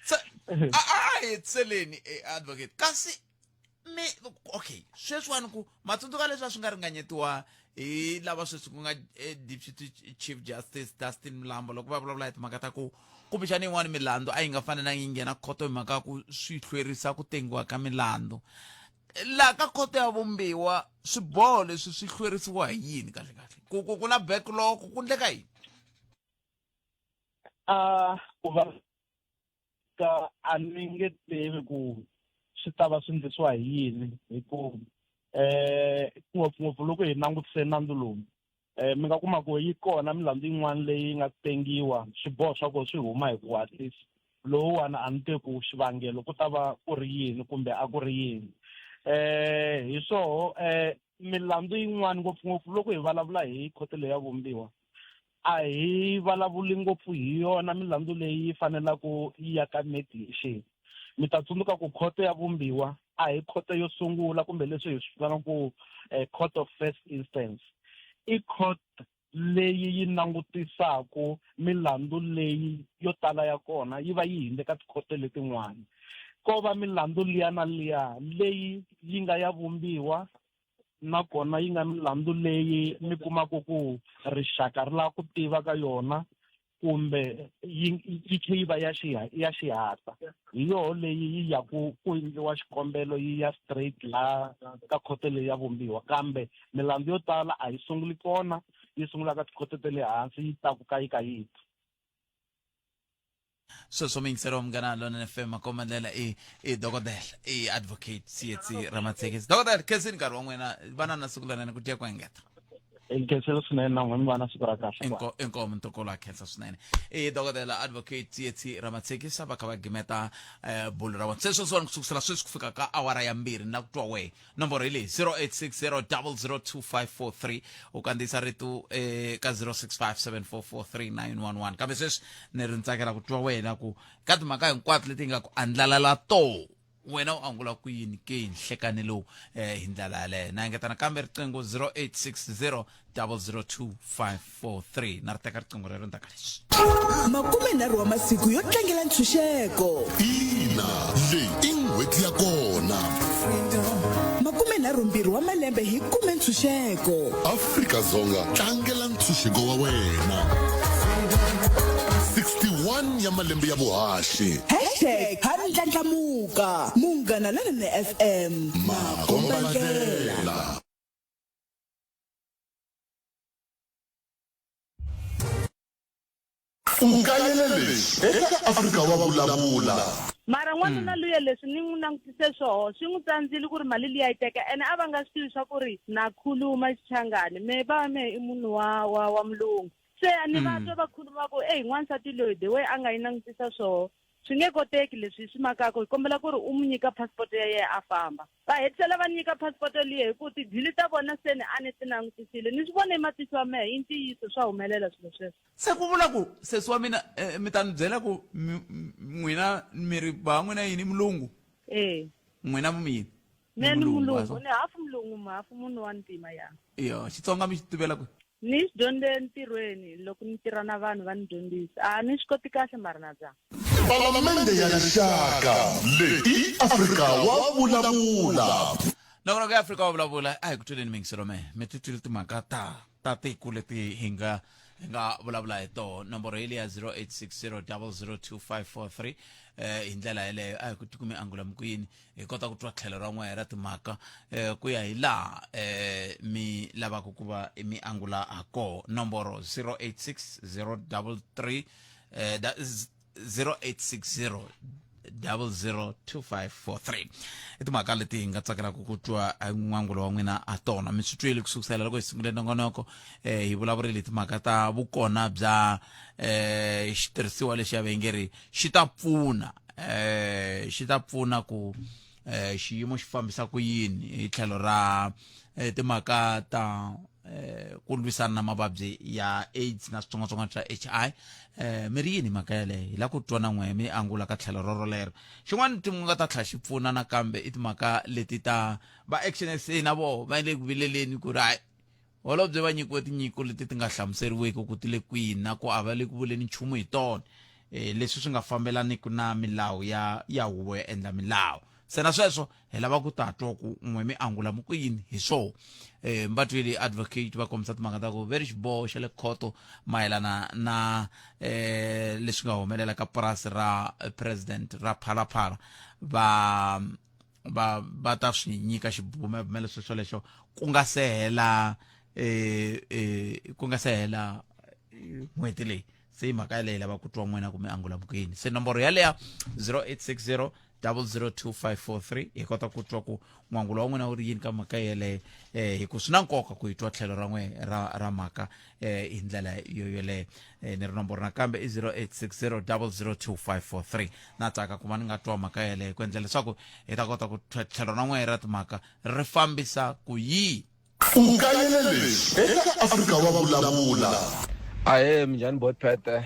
So a a hi tseleni advocate kasi mi okay sweswiwani ku matsundzuka leswi a swi nga ringanyetiwa hi lava sweswi ku nga deputy chief justice Dustin Mlambo loko va vulavula hi timhaka ta ku kumbexana yin'wana milandzu a yi nga fanelanga yi nghena khoto hi mhaka ya ku swi hlwerisa ku tengiwa ka milandzu. Laha ka khoto ya vumbiwa swiboho leswi swi hlwerisiwa hi yini kahle kahle? Ku ku ku na backlog ku ndleka yini? A ku va ka a ni nge tivi ku swi ta va swi ndlisiwa hi yini hi ku ngopfungopfu loko hi langutise nandzu lowu mi nga kuma ku yi kona milandzu yin'wana leyi nga tengiwa swiboho swa kona swi huma hi ku hatlisa. Lowuwani a ni tivi ku xivangelo ku ta va ku ri yini kumbe a ku ri yini. Hi swoho milandzu yin'wana ngopfungopfu loko hi vulavula hi khoto leyi ya vumbiwa a hi vulavuli ngopfu hi yona milandzu leyi yi fanelaka yi ya ka mediation. Mi ta tsundzuka ku khoto ya vumbiwa a hi khoto yo sungula kumbe leswi hi swi vitanaka ku court of first instance. I court leyi yi langutisaku milandzu leyi yo tala ya kona yi va yi hindze ka tikhoto letin'wana. Ko va milandzu liya na liya leyi yi nga ya vumbiwa nakona yi nga milandzu leyi mi kumaka ku rixaka ri lava ku tiva ka yona kumbe yi yi tlhe yi va ya ya xihatla. Hi yoho leyi yi ya ku ku endliwa xikombelo yi ya straight la ka khoto leyi ya vumbiwa. Kambe milandzu yo tala a yi sunguli kona, yi sungula ka tikhoto ta le hansi yi tlakuka yi ka yi ta. Sweswo muyingiseri wa Munghana Lonene FM makomba ndlela i i dokodela i advocate Tsietsi Ramatsekisi. Dokodela khensini nkarhi wa n'wina vana na siku lerinene ku dya ku engeta. Nkhensile swinene na n'wina mi va na siku ra kahle. Inko inkomu ntokolo a khensa swinene. I dokodela advocate Tsietsi Ramatsekisi va kha va gimeta bulu ra vona. Se sweswiwani ku sukusela sweswi ku fika ka awara ya 2 na ku twa wehe. Nomboro hi leyi 0860002543 u kandziyisa rito ka 0657443911. Kambe sweswi ni ri ni tsakela ku twa wena ku ka timhaka hinkwato leti nga ku andlalela to wena u angula ku yini ke hi nhlekani lowu hi ndlela yaleyo. Na engeta nakambe riqingho 0860 002543 na ri teka riqingho rero ndzhaku ka leswi. 30 wa masiku yo tlangela ntshunxeko. Ina, leyi i n'hweti ya kona. 32 wa malembe hi kume ntshunxeko. Afrika-Dzonga, tlangela ntshunxeko wa wena. 61 ya malembe ya vuhaxi. Hashtag ha ndlandlamuka. Munghana Lonene FM. Makombandlela. U kayele leswi eka Afrika wa Vulavula. Mara n'wanuna luya leswi ni n'wi langutise swoho swi n'wi tsandzile ku ri mali liya yi teka ene a va nga swi tivi swa ku ri na khuluma Xichangani me va me i munhu wa wa wa mulungu se ni va twa va khuluma ku eyi n'wansati loyi the way a nga yi langutisa swoho swi nge koteki leswi hi swi makaka hi kombela ku ri u n'wi nyika passport ya yena a famba. Va hetisela va ni nyika passport liya hi ku tidili ta vona se ni a ni ti langutisile ni swi vone hi matihlo ya mehe i ntiyiso swa humelela swilo sweswo. Se ku vula ku sesi wa mina mi ta ni byela ku n'wina mi ri ba n'wina yini mulungu? E. N'wina mi yini? Mina ni mulungu, ni hafu mulungu hafu munhu wa ntima ya. Iyo, Xitsonga mi xi tivela kwihi? Ni xi dyondze entirhweni loko ni tirha na vanhu va ni dyondzisa. A ni swi koti kahle mara na zama. Palamende ya Rixaka leyi i Afrika wa vulavula. Nongonoko ya Afrika wa vulavula a hi ku tweleni mingiselo me mi ti twile timhaka ta ta tiko leti hi nga hi nga vulavula hi toho nomboro hi leya 0860002543 eh hi ndlela yeleyo a hi ku tikumi angula mikwini hi kota ku twa tlhelo ra n'wehe ra timhaka eh ku ya hi laha eh mi lavaka ku va mi angula ha koho nomboro 086033 eh that is 0860 002543 i timhaka leti hi nga tsakelaka ku twa eh, n'wangulo wa n'wina a tona mi swi twile ku sukusela loko hi sungule nongonoko eh, hi vulavurile hi timhaka ta vukona bya eh, xitirhisiwa lexi ya vengeri xi ta pfuna eh, xi ta pfuna ku eh, xiyimo xi fambisa ku yini hi tlhelo ra eh, timhaka ta eh, ku lwisana na mavabyi ya AIDS na switsongwatsongwana swa HI eh, mi ri yini mhaka yaleyo hi la ku twa na n'we mi angula ka tlhelo rorolero xin'wana ti nga ta tlhela xi pfuna nakambe i timhaka leti ta va Action SA na voho va le ku vileleni ku ri hayi holobye va nyikiwe tinyiko leti ti nga hlamuseriwiki ku ti le kwihi na ku a va le ku vuleni nchumu hi tona eh, leswi swi nga fambelaniki na milawu ya ya huvo yo endla milawu se na sweswo hi lava ku ta twa ku n'we mi angula mi ku yini hi swoho um va twile advocate va kombisa timhaka ta ku ve ri xiboho xa le khoto mayelana na um leswi nga humelela ka purasi ra president ra phalaphala va va va ta swi nyika xibumabumelo sweswo ku nga se hela eh eh ku nga se hela n'hweti leyi se mhaka yaleyo lava ku twa n'wina kumbe angula mukuyini se nomboro yaleya 0860 002543 hi kota ku twa ku n'wangulo wa n'wina wu ri yini ka mhaka yeleyo eh hi ku swi na nkoka ku hi twa tlhelo ra n'we ra ra mhaka eh hi ndlela yo yoleyo eh, ni ri nomboro nakambe i 0860 002543 na tsaka ku va ni nga twa mhaka yeleyo ku endlela leswaku hi ta kota ku tlhelo ra n'we ra timhaka ri fambisa ku yini U kayele leswi eka Afrika wa Vulavula. Ahee minjhani botpete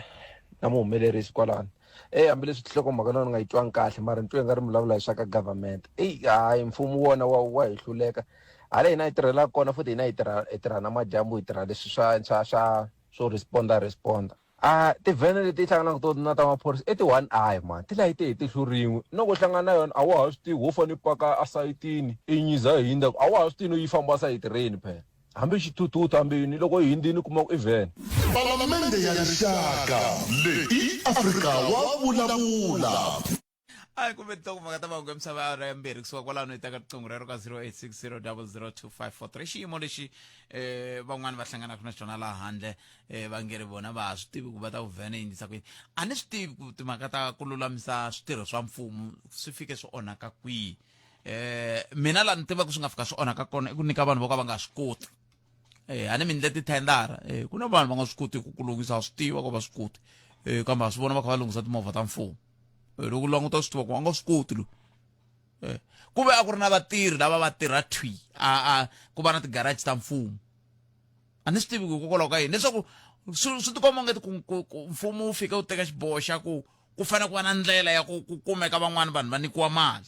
na muhumelerisi kwalano eyi hambileswi tinhlokomhaka na ni nga yi twangi kahle mara ni twe nga ri mi vulavula hi swa ka government eyi hayi mfumo wona wa wa hi hluleka hala hina hi tirhelaka kona futhi hina hi tirha hi tirha na madyambu hi tirha leswi swa swa swa swo responda responda a tivhene leti hlanganaka to na ta maphorisa i ti-one eye man ti layite hi tihlo rin'we loko u hlangana na yona a wa ha swi tivi ho fane paka esayitini i nyiza hi hindza a wa ha swi tivi no yi famba sayiti rini phela hambi xithuthuthu hambi yini loko yi hindzini u kuma ku i vhene Palamende ya Rixaka leyi i Afrika wa vulavula. A hi kumbe tinhlokomhaka ta mahungu ya misava ya awara ya mbirhi kusuka kwalano hi teka riqingho rero ka 0860 002543 xiyimo lexi eh van'wani va hlanganaka na xona laha handle eh va nge ri vona va ha swi tivi ku va ta ku vhene yi ndlisa ku yini a ni swi tivi ku timhaka ta ku lulamisa switirho swa mfumo swi fike swi onhaka kwihi eh mina laha ni tivaka swi nga fika swi onhaka kona i ku nyika vanhu vo ka va nga swi koti eh a ni mi ndle tithendara eh ku na vanhu va nga swi koti ku lunghisa swi tiva ku va swi koti eh kambe a swi vona va kha va lunghisa timovha ta mfumo eh loko languta swi tiva ku a nga swi koti loyi eh ku ve a ku ri na vatirhi lava va tirha thwi a a ku va na tigaraji ta mfumo a ni swi tivi ku hikokwalaho ka yini leswaku swi swi tikomba ongeti ku ku mfumo wu fika wu teka xiboho xa ku ku fanele ku va na ndlela ya ku ku kumeka van'wani vanhu va nyikiwa mali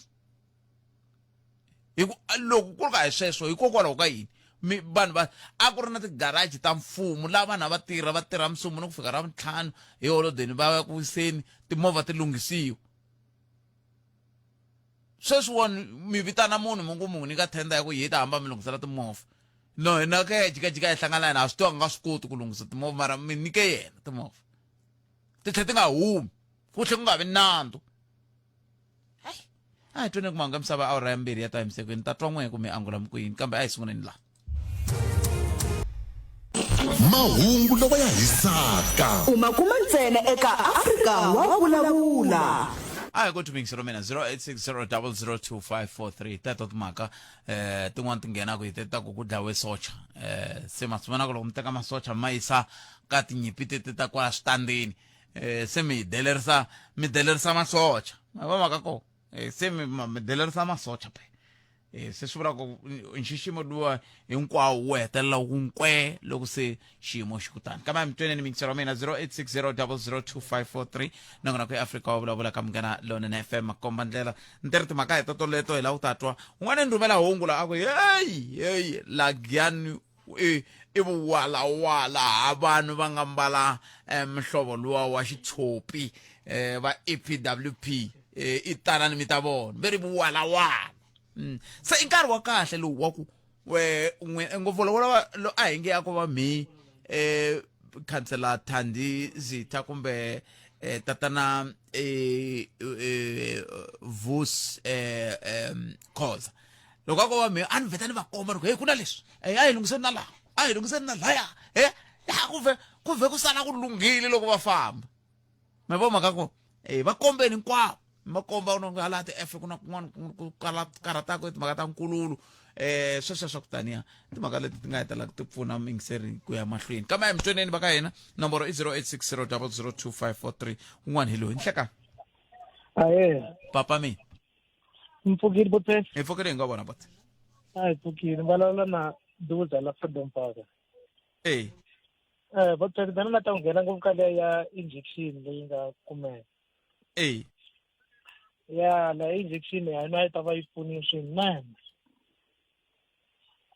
hi ku loko ku ri ka hi sweswo hikokwalaho ka yini mi vanhu va a ku ri na tigaraji ta mfumo laha vanhu a va tirha va tirha musungunu ku fika ra ntlhanu hi holodeni va ya ku wiseni timovha ti lunghisiwa sweswiwani mi vitana munhu mi ngo mi n'wi nyika tender ya ku yi ta hamba mi lunghisela timovha no hina ka ya jikajika hi hlangana na yena ha swi tiva nga swi koti ku lunghisa timovha mara mi nyike yena timovha ti tlhela ti nga humi ku tlhela ku nga vi nandzu a hi tweni ku mahungu ya misava awara ya mbirhi ya ta emisekweni ta twa n'we kumbe angula mi ku yini kambe a hi sunguleni laha mahungu lawa ya hisaka U ma kuma ntsena eka Afrika wa Vulavula. a hi ku mingisi ro mina 0860002543 teto timhaka eh tin'wana ti nghenaka hi teta ku ku dlawe socha eh se ma swi vona ku loko mi teka masocha ma yisa ka tinyimpi teti ta kwala switandini eh se mi delerisa mi delerisa masocha ma va mhaka ko eh se mi mi delerisa masocha phe eh se swi vula ku nxiximo luwa hinkwawo wu hetelela wu nkwe loko se xiyimo xi kutani kambe mi tweneni mingisero wa mina 0860002543 nongonoko ku eafrika wa vulavula ka munghana lonene fm makomba ndlela ni ri timhaka hi totoleto hi la u ta twa un'wana ni rhumela hungu la a ku heyi heyi lagiyani i i vuwalawala ha vanhu va nga mbala eh, mihlovo luwa wa xitshopi eh va EPWP eh i tanani mi ta vona ve ri vuwalawala se i nkarhi wa kahle lowu wa ku we n'we ngopfu loko lava lo a hi nge ya ku va mhi eh khansela Thandi Zitha kumbe eh tatana eh eh Vus eh em Khoza loko a ko va mhi a ni vheta ni va komba ni ku hey ku na leswi eh a hi lunghiseni na laha a hi lunghiseni na laya eh ya ku vhe ku vhe ku sala ku lunghile loko va famba ma vo mhaka ku eh va kombeni hinkwavo ma komba no hala ti F ku na kun'wana ku kala karhataka timhaka ta nkululo eh sweswo swa ku taniya timhaka leti ti nga hetelela ti pfuna muyingiseri ku ya mahlweni kambe a hi mitsweneni va ka hina nomboro i 0860002543 un'wana hi loyi nhleka aye papa mina mpfukile botse hi pfukile hi nga vona botse a hi pfukile vulavula na duza la freedom park e eh botse mina na ta nghena ngopfu ka leya ya injection leyi nga kumeka e ya la injection ya yona yi ta va yi pfunile swinene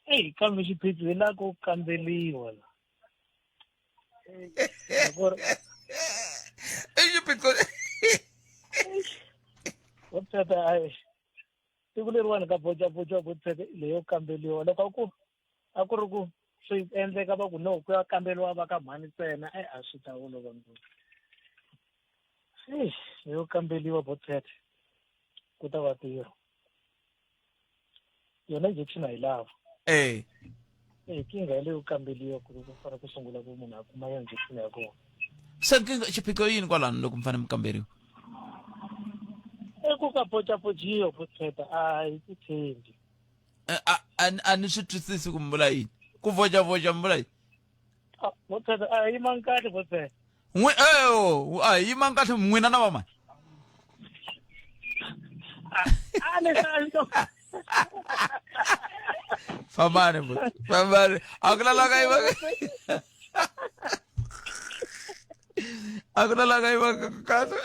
eyi kambe xiphiqo hi la ku kambeliwa la i xiphiqo botshete ayi siku leriwani ka bocaboca botshete leyo kambeliwa loko a ku a ku ri ku swi endleka va ku no ku ya kambeliwa va ka mhani ntsena e a swi ta olova ngopfu eish leyo kambeliwa botshete ku ta va tirho yona injection a yi lava eh eh kinga yaleyo kambeliwa ku ku fanele ku sungula ku munhu a kuma yo injection ya kona se nkingha xiphiqo yini kwalano loko mi fanele mi kamberiwa i ku ka pocapojiwa botsheta a yi ku tshembi Eh, a ni swi twisisi ku mi vula yini ku vocavoca mi vula yini Ah, botsheta a yi yimanga kahle botsheta n'wi eyo a hi yimanga kahle n'wina na vamani a ni swa fambani buti fambani a ku na la ka yima a ku na la ka yima kahle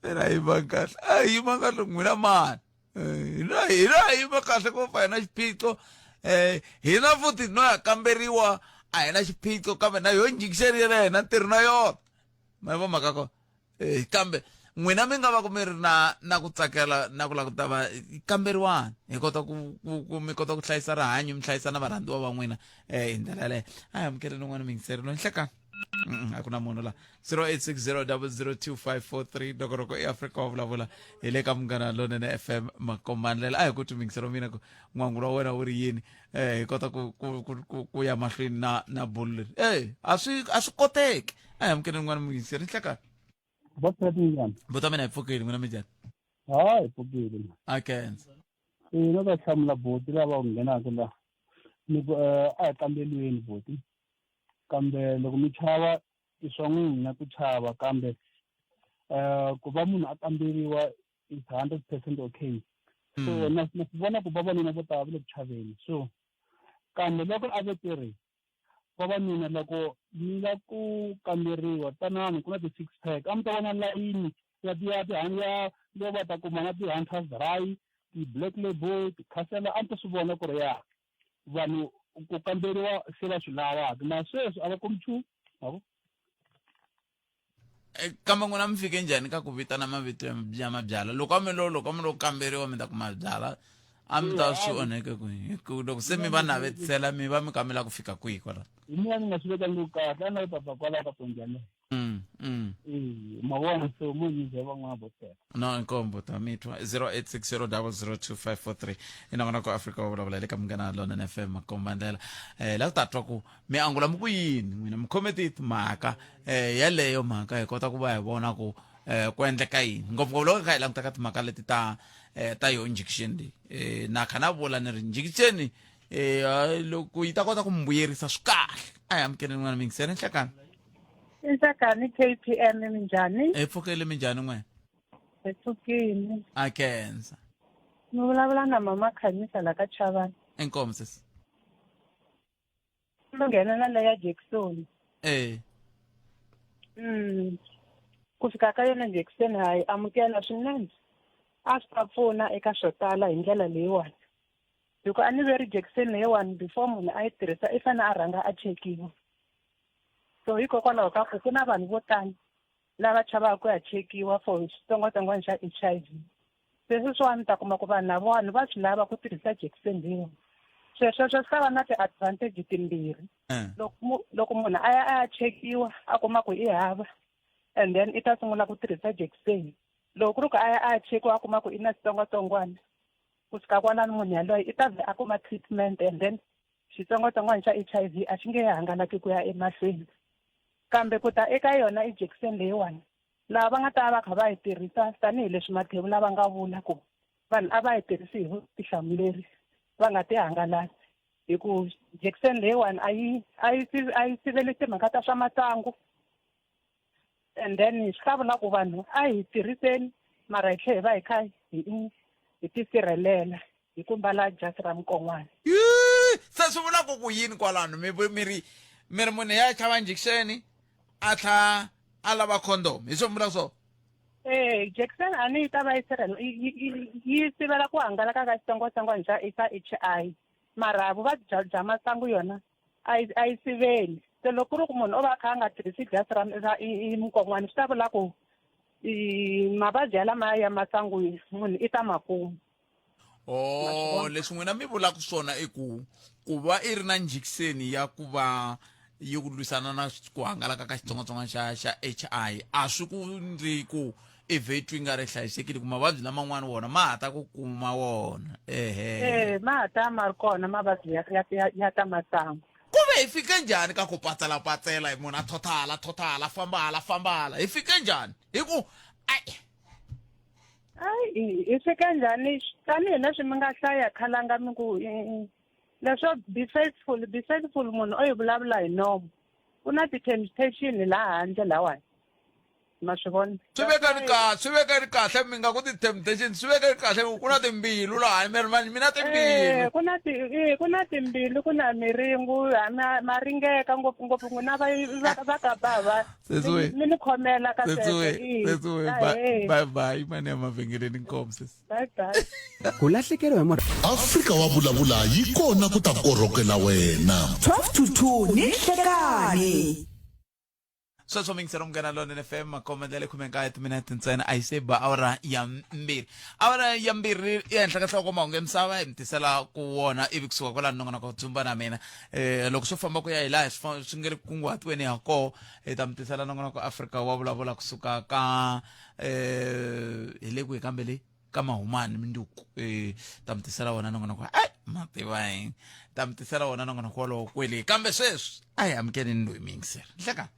mina yima kahle a yima kahle n'wina mani hina hina hi yima kahle ngopfu a hi na xiphiqo um hina futhi no ya kamberiwa a hi na xiphiqo kambe na yo injection ya hina ntirho na yona ma vo mhaka kona eh kambe n'wina mi nga va ku mi ri na na ku tsakela na ku lava ku ta va kamberiwani hi kota ku ku ku mi kota ku hlayisa rihanyo mi hlayisa na varhandziwa va n'wina eh hi ndlela yaleyo a hi amukeleni un'wana muyingiseri loyi nhlekani a ku na munhu la 0860002543 dokoroko i afrika wa vulavula hi le ka munghana lonene fm makombandlela a hi ku twi muyingiseri wa mina ku n'wangulo wa wena wu ri yini eh hi kota ku ku ku ku, ku ya mahlweni na na bulu leri eh a swi a swi koteki a hi amukeleni n'wana muyingiseri nhlekani buta mina hi pfukile n'wina minjhani ha hi pfukile a kenza e no ta hlamula boti lava u nghenaka la ni ku a hi kambeliweni boti kambe loko mi chava i swa n'wina ku chava kambe um ku va munhu a kamberiwa is 100% okay so na na swi vona ku vavanuna vo tala va le ku chaveni so kambe loko a ve tirhi vavanuna loko mi la ku kamberiwa tanani ku na ti-six pack a mi ta vona layini ya ti ya ti ya yo va ta kuma na ti-hunters dry ti-black label ti-casela a mi ta swi vona ku ri ya vanhu ku kamberiwa se va swi lavaka na sweswi a va kumi nchumu ma Eh, kambe n'wina mi fike njhani ka ku vitana mavito ya mabyala loko a mi lo loko a mi lo kamberiwa mi ta kuma byala a mi ta swi onheke kwihi ku loko se mi va navetisela mi va mi ka mi lava ku fika kwihi kwala hi mina ni nga swi vekangi kahle a na papa kwalaho ka ponjane Eh, ma vona so mo nyizhe van'wana vo teka no inkombo ta mi twa 0860002543 i nongonoko afrika wa vulavula hi le ka munghana lonene fm makombandlela um la ku ta twa ku mi angula mi ku yini n'wina mi khome tihi timhaka um yeleyo mhaka hi kota ku va hi vona ku um ku endleka yini ngopfungopfu loko kha hi languta ka timhaka leti ta um ta yo injection leyi um na kha na vula ni ri injection um loko yi ta kota ku mi vuyerisa swi kahle a hi amukeleni n'wana mingiseni nhlekani Inhlakani KPM minjhani? Hi pfukile minjhani n'wena? Hi pfukile. A khensa. Mi vulavula na mama Khanyisa la ka Chavani. Inkomu sesi. Mi nghena na leya Jackson. Eh. Ku fika ka yona Jackson ha yi amukela swinene. A swi ta pfuna eka swo tala hi ndlela leyiwani. Hikuva a ni ve ri Jackson leyiwani before munhu a yi tirhisa i fanele a rhanga a chekiwa. So hikokwalaho ka ku ku na vanhu vo tala lava chavaka ku ya chekiwa for xitsongwatsongwana xa H_I_V. Se sweswiwani mi ta kuma ku vanhu lavawani va swi lava ku tirhisa jekiseni leyiwani. Se sweswo swi ta va na ti-advantage timbirhi. Loko loko munhu a ya a ya chekiwa a kuma ku i hava and then i ta sungula ku tirhisa jekiseni. Loko ku ri ku a ya a ya chekiwa a kuma ku i na xitsongwatsongwana kusuka kwalano munhu yaloye i ta vhe a kuma treatment and then xitsongwatsongwana xa H_I_V a xi nge he hangalaki ku ya emahlweni. Kambe ku ta eka yona injection leyiwani lava va nga ta va kha va yi tirhisa tanihileswi Mathebula va nga vula ku vanhu a va yi tirhisi hi vutihlamuleri va nga ti hangalasi hi ku injection leyiwani a yi a yi a yi siveli timhaka ta swa masangu and then swi ta vula ku vanhu a hi tirhiseni mara hi tlhela hi va hi kha hi hi tisirhelela hi ku mbala jasi ra mukon'wana. Se swi vula ku ku yini kwalano mi mi ri mi ri munhu ya chava injection a tlha a lava condom hi swo mi vula swona? Eh, Jackson a ni yi ta va yi sirhela yi sivela ku hangalaka ka xitsongwatsongwana xa xa H_I mara vuvabyi bya bya masangu yona a yi a yi siveli se loko ku ri ku munhu o va a kha a nga tirhisi jasi ra ra i i mukon'wana swi ta vula ku i mavabyi yalamaya ya masangu munhu i ta ma kuma. Oh, leswi n'wina mi vulaka swona i ku ku va i ri na njhikiseni ya ku va yi ku lwisana na ku hangalaka ka xitsongwatsongwana xa xa H_I a swi ku ndzi ku i vhe twi nga ri hlayisekile ku mavabyi laman'wana wona ma ha ta ku kuma wona ehe. Eh, ma ha ta ma ri kona mavabyi ya ya ya ya ta masangu. Ku ve hi fike njhani ka ku patselapatsela hi munhu a thotha hala thotha hala famba hala famba hala hi fike njhani hi ku ai Hayi hi fike njhani tanihi leswi mi nga hlaya khalanga mi ku leswo be faithful be faithful munhu o yi vulavula hi nomu ku na ti-temptation laha handle lawani ma swi vona swi vekani kahle swi vekani kahle mi nga ku ti-temptation swi vekani kahle ku na timbilu laha mi ri mani mi na timbilu eh, ku na ti eh, ku na timbilu ku na miringu ma ringeka ngopfungopfu n'wina va va ka bava Sesiwe. Mi ni khomela ka sweswo. Sesiwe, Ina. sesiwe, Ahee. bye bye, mani ya mavhengeleni inkomo sesi. Bye bye. Ku lahlekeriwa hi murhi. Afrika wa vulavula yi kona ku ta korhokela wena. 12 to 2 ni nhlekani. Sweswo mingiselo Munghana Lonene FM makombe ndlela 19 timinete ntsena a yi se ba awara ya mbirhi. Awara ya mbirhi ehenhla ka nhloko mahungu ya misava hi mi tisela ku wona ivi kusuka kwalano nongonoko dzumba na mina eh loko swo famba ku ya hi laha swi swi nge ri kunguhatiweni ha koho hi ta mi tisela nongonoko Afrika wa vulavula kusuka ka eh hi le kwihi kambe le ka mahumani minduku eh ta mi tisela wona nongonoko ai ma tiva yini ta mi tisela wona nongonoko wolowo kwele kambe sweswi a hi amukeleni loyi miyingisela nhlekani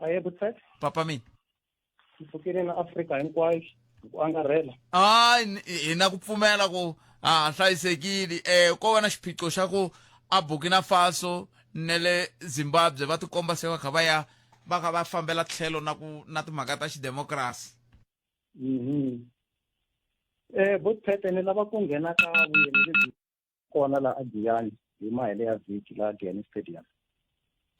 Aye Butset, papa mina ndzi pfukile na Afrika hinkwayo hi ku angarhela. Hayi hi na ku pfumela ku ha hlayisekile eh ko va na xiphiqo xa ku a Burkina Faso ne le Zimbabwe va tikomba se va kha va ya va kha va fambela tlhelo na ku na timhaka ta xidemokirasi. Eh Butset ni lava ku nghena ka vuyeni lebyi kona laha a Giyani hi mahele ya vhiki laha Giyani Stadium.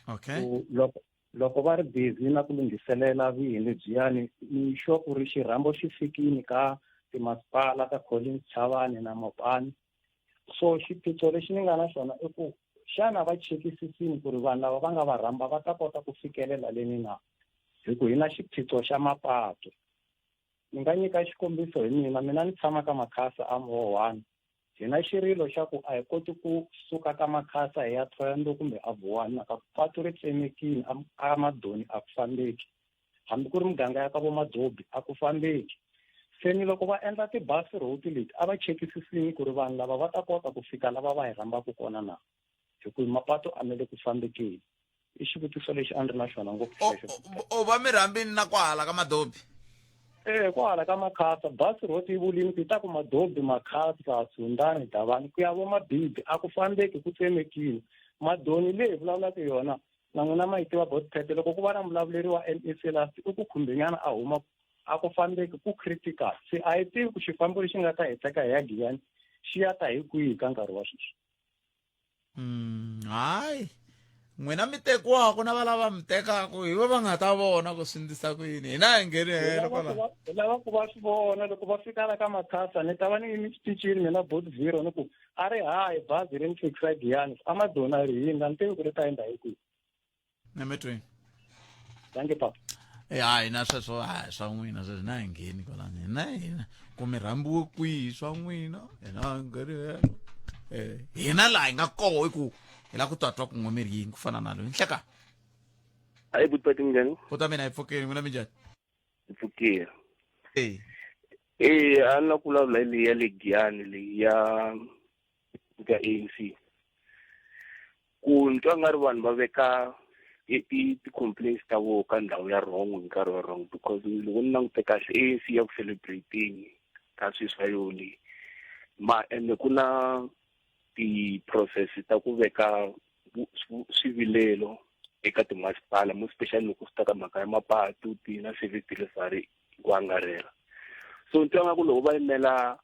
Okay. Ku loko loko va ri busy na ku lunghiselela vuyeni lebyiyani ni sure ku ri xirhambo xi fikini ka timasipala ka Collins Chavane na Mopani. So xiphiqo lexi ni nga na xona i ku xana va chekisisini ku ri vanhu lava va nga va rhamba va ta kota ku fikelela leni na hi ku hi na xiphiqo xa mapatu. Ni nga nyika xikombiso hi mina mina ni tshama ka Makhasa a Muhohwana Hi na xirilo xa ku a hi koti ku suka ka Makhasa hi ya Thohoyandou kumbe a Vuwani mhaka ku patu ri tsemekile a a Madoni a ku fambeki hambi ku ri muganga ya ka vo Madobi a ku fambeki. Se ni loko va endla ti-bus route leti a va chekisisini ku ri vanhu lava va ta kota ku fika lava va hi rhambaka kona na hi ku mapatu a ma le ku fambekeni. I xivutiso lexi a ni ri na xona ngopfu xexo. O va mi rhambini na kwahala ka Madobi? E kwahala ka Makhasa bus route yi vulini ku yi ta ku Madobi, Makhasa, Sundani, Davani ku ya vo Mabibi a ku fambeki ku tsemekile. Madoni leyi hi vulavulaka hi yona na n'wina ma yi tiva Botpete loko ku va na mulavuleri wa MEC last i ku khumbinyana a huma a ku fambeki ku critical se a hi tivi ku xifambo lexi nga ta hi teka hi ya Giyani xi ya ta hi kwihi ka nkarhi wa sweswi. Hayi n'wina mi tekiwaka na va lava mi tekaka hi va va nga ta vona ku swi ndlisa ku yini hina hi ngheni helo kwala hi lava ku va swi vona loko va fika la ka makhasa ni ta va ni yimi xitichini mina bot zero ni ku a ri hayi bazi ri ni fikisa Giyani a Madoni a ri yini a ni tivi ku ri ta endla hi kwihi. Nemetweni. Thank you papa. E hayi na sweswo hayi swa n'wina sweswo na hi ngheni kwalani hina hina ku mi rhambiwe kwihi swa n'wina hina a hi ngheni helo eh hina laha hi nga koho i ku hi lava ku twatwa ku n'we mi ri yini ku fana na loyi nhleka Hayi buti Pati minjhani? Buti mina hi pfukeni n'wina minjhani? Hi pfukile. Eh. Eh, a ni la ku vulavula hi leyi ya le Giyani leyi ya ka ANC. Ku ni twa nga ri vanhu va veka i i ti-complaints ta voho ka ndhawu ya wrong hi nkarhi wa wrong because loko ni langute kahle ANC ya ku celebrate-eni ka swilo swa yona leyi ma ende ku na ti-process ta ku veka swivilelo eka timasipala mo especially loko swi ta ka mhaka ya mapatu ti na service delivery hi ku angarhela so ni twa nga ku loko va yimela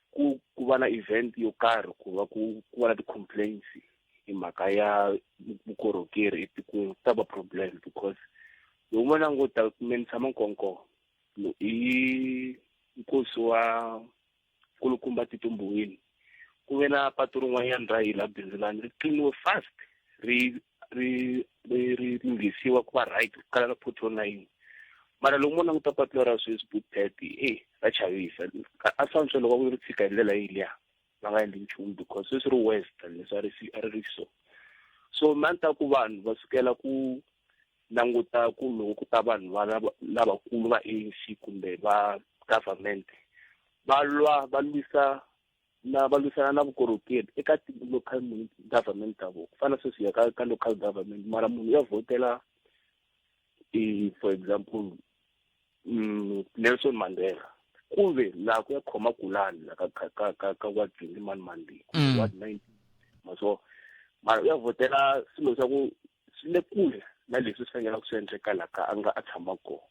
ku ku va na event yo karhi ku va ku ku va na ti-complaints hi mhaka ya vukorhokeri etikweni ku ta va problem because loko mo languta me ni tshama Nkonko hi nkosi wa nkulukumba Tito Mboweni ku ve na patu rin'wanyana ra hila bindzulani ri cleaniwe fast ri ri ri ri lunghisiwa ku va right ku kala na pothole na yin'we mara loko mo languta patu lera sweswi bootpad e ra chavisa a swi antswa loko va ri tshika hi ndlela yi liya va nga endli nchumu because sweswi ri worse than leswi a ri a ri ri so so mina ni ta ku vanhu va sukela ku languta ku loko ku ta vanhu va lavakulu va ANC kumbe va government va lwa va lwisa na va lwisana na vukorhokeri eka ti-local government ta vona ku fana sweswi ya ka ka local government mara munhu ya vhotela for example Nelson Mandela ku ve laha ku ya khoma kulani la ka ka ka ka ka ward twenty mani mani leyi ward 19 ma so mara u ya vhotela swilo swa ku swi le kule na leswi swi fanelaka swi endleka laha ka a nga a tshama kona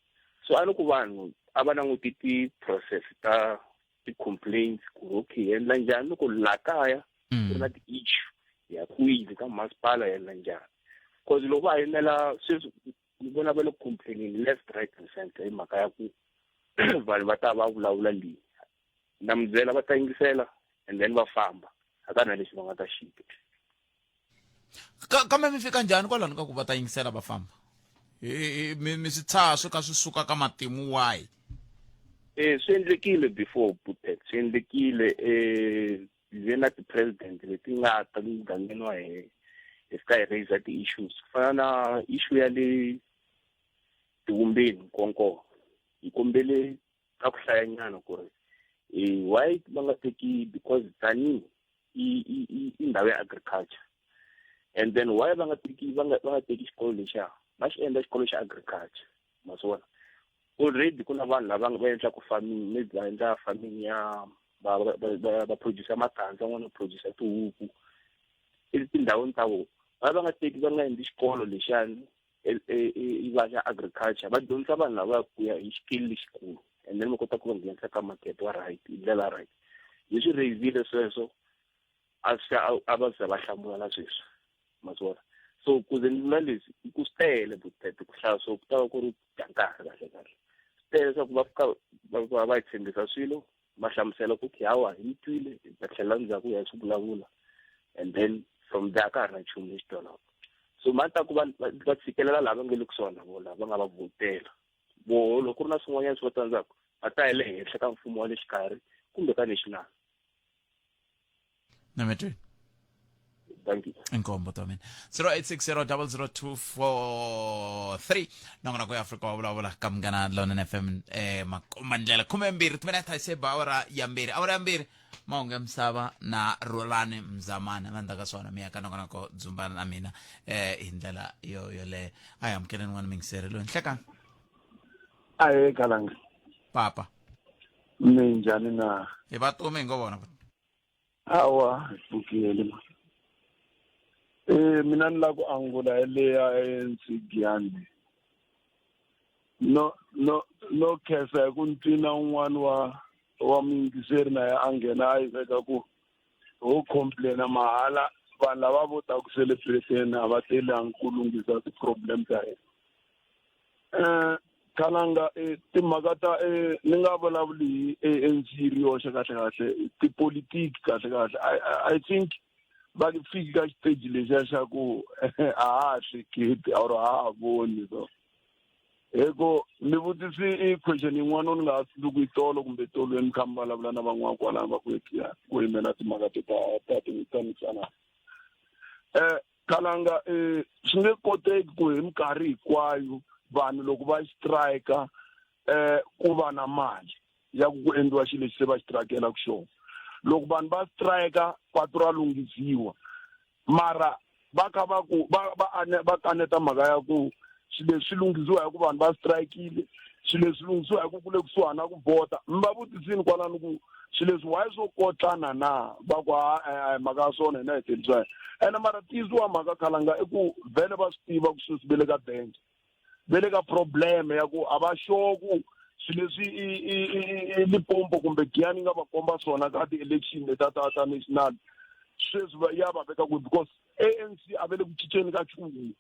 so a ni ku vanhu a va languti ti-process ta ti-complaints ku okay hi endla njhani loko laha kaya ku ri na ti-issue ya kwihi ka masipala hi endla njhani cause loko va ha yimela sweswi ni vona va le ku complaining left right and center hi mhaka ya ku vanhu va ta va vulavula leyi na mi byela va ta yingisela and then va famba a ka na lexi va nga ta xi twa kambe mi fika njhani kwalano ka ku va ta yingisela va famba mi mi swi tshaha swi ka swi suka ka matimu wahi eh swi endlekile before Butet swi endlekile eh hi ve na ti-president leti nga ta mugangeni wa hina hi fika hi raise ti-issues ku fana na issue ya le tivumbeni nkonko hi kombele ka ku hlayanyana ku ri eh why va nga teki because tanihi i i i ndhawu ya agriculture and then why va nga teki va nga va nga teki xikolo lexiya va xi endla xikolo xa agriculture ma swi vona already ku na vanhu lava va endlaka farming maybe va endla farming ya va va va va producer matandza van'wana va producer tihuku etindhawini ta vona va va nga teki va nga endli xikolo lexiyani i va xa agriculture va dyondzisa vanhu lava ku ya hi xikili lexikulu and then va kota ku va nghenisa ka makete wa right hi ndlela right hi swi raisile sweswo a swi a va za va hlamula na sweswi ma swi vona so ku ze ni vula leswi i ku swi tele butete ku hlaya so ku ta va ku ri dya nkarhi kahle kahle swi tele leswaku va fika va va hi tshembisa swilo va hlamusela ku okay hawa hi mi twile hi ta tlhela ndzhaku hi ya swi vulavula and then from there a ka ha ri na nchumu lexi twalaka so ma ta ku va va tshikelela lava nga le kusuhani na vona va nga va vhotela voho loko ku ri na swin'wanyana swi va tsandzaka va ta ya le henhla ka mfumo wa le xikarhi kumbe ka national Nametweni. Thank you. Inkombo ta mina. 0860000243 nongonoko ya Afrika wa vulavula ka Munghana Lonene FM eh makomba ndlela 12 timinete hi se ba awara ya mbirhi awara ya mbirhi mahungu ya misava na Rhulani Mzamane va ndzhaku ka swona mi ya ka nongonoko dzumbana na mina eh hi ndlela yo yoleyo a hi amukeleni n'wana mingiseri loyi nhlekani Ahee Kalanga. Papa. Minjhani na? Hi va tumi hi ngo vona. Hawa, hi pfukile ma. Eh mina ni lava ku angula hi leya ANC Giyani. No no no khensa hi ku ni twina un'wana wa wa muyingiseri na ye a nghena a yi veka ku ho complaina mahala vanhu lava vo ta ku celebrate-ni a va telangi ku lunghisa ti-problem ta hina. Eh Khalanga eh, timhaka ta eh, ni nga vulavuli hi ANC yi ri yoxe kahle kahle tipolitiki kahle kahle I, I, I think Va fiki ka xiteji lexiya xa ku a ha ha hleketi or a ha ha voni so. Hi ku ni vutisi i question yin'wana ni nga ha tsundzuki yi tolo kumbe tolweni mi kha mi vulavula na van'wana kwalano va ku eKiya ku yimela timhaka ti ta ta ta ta eh Khalanga eh swi nge koteki ku hi minkarhi hinkwayo vanhu loko va strike eh ku va na mali ya ku ku endliwa xilo lexi se va xi trakelaka xona loko vanhu va strike patu ra lunghisiwa mara va kha va ku va va va kaneta mhaka ya ku swilo leswi swi lunghisiwa hi ku vanhu va strikile swilo leswi lunghisiwa hi ku ku le kusuhani na ku vhota mi va vutisini kwalano ku swilo leswi why swo kotlana na va ku a a mhaka ya swona hina hi teli swa hina ene mara ntiyiso wa mhaka khalanga i ku vhele va swi tiva ku sweswi ve le ka danger ve le ka problem ya ku a va sure ku swilo leswi i i i Limpopo kumbe Giyani nga va komba swona ka ti-election leta ta ta national sweswi ya va veka ku because ANC a ve le ku cinceni ka nchumu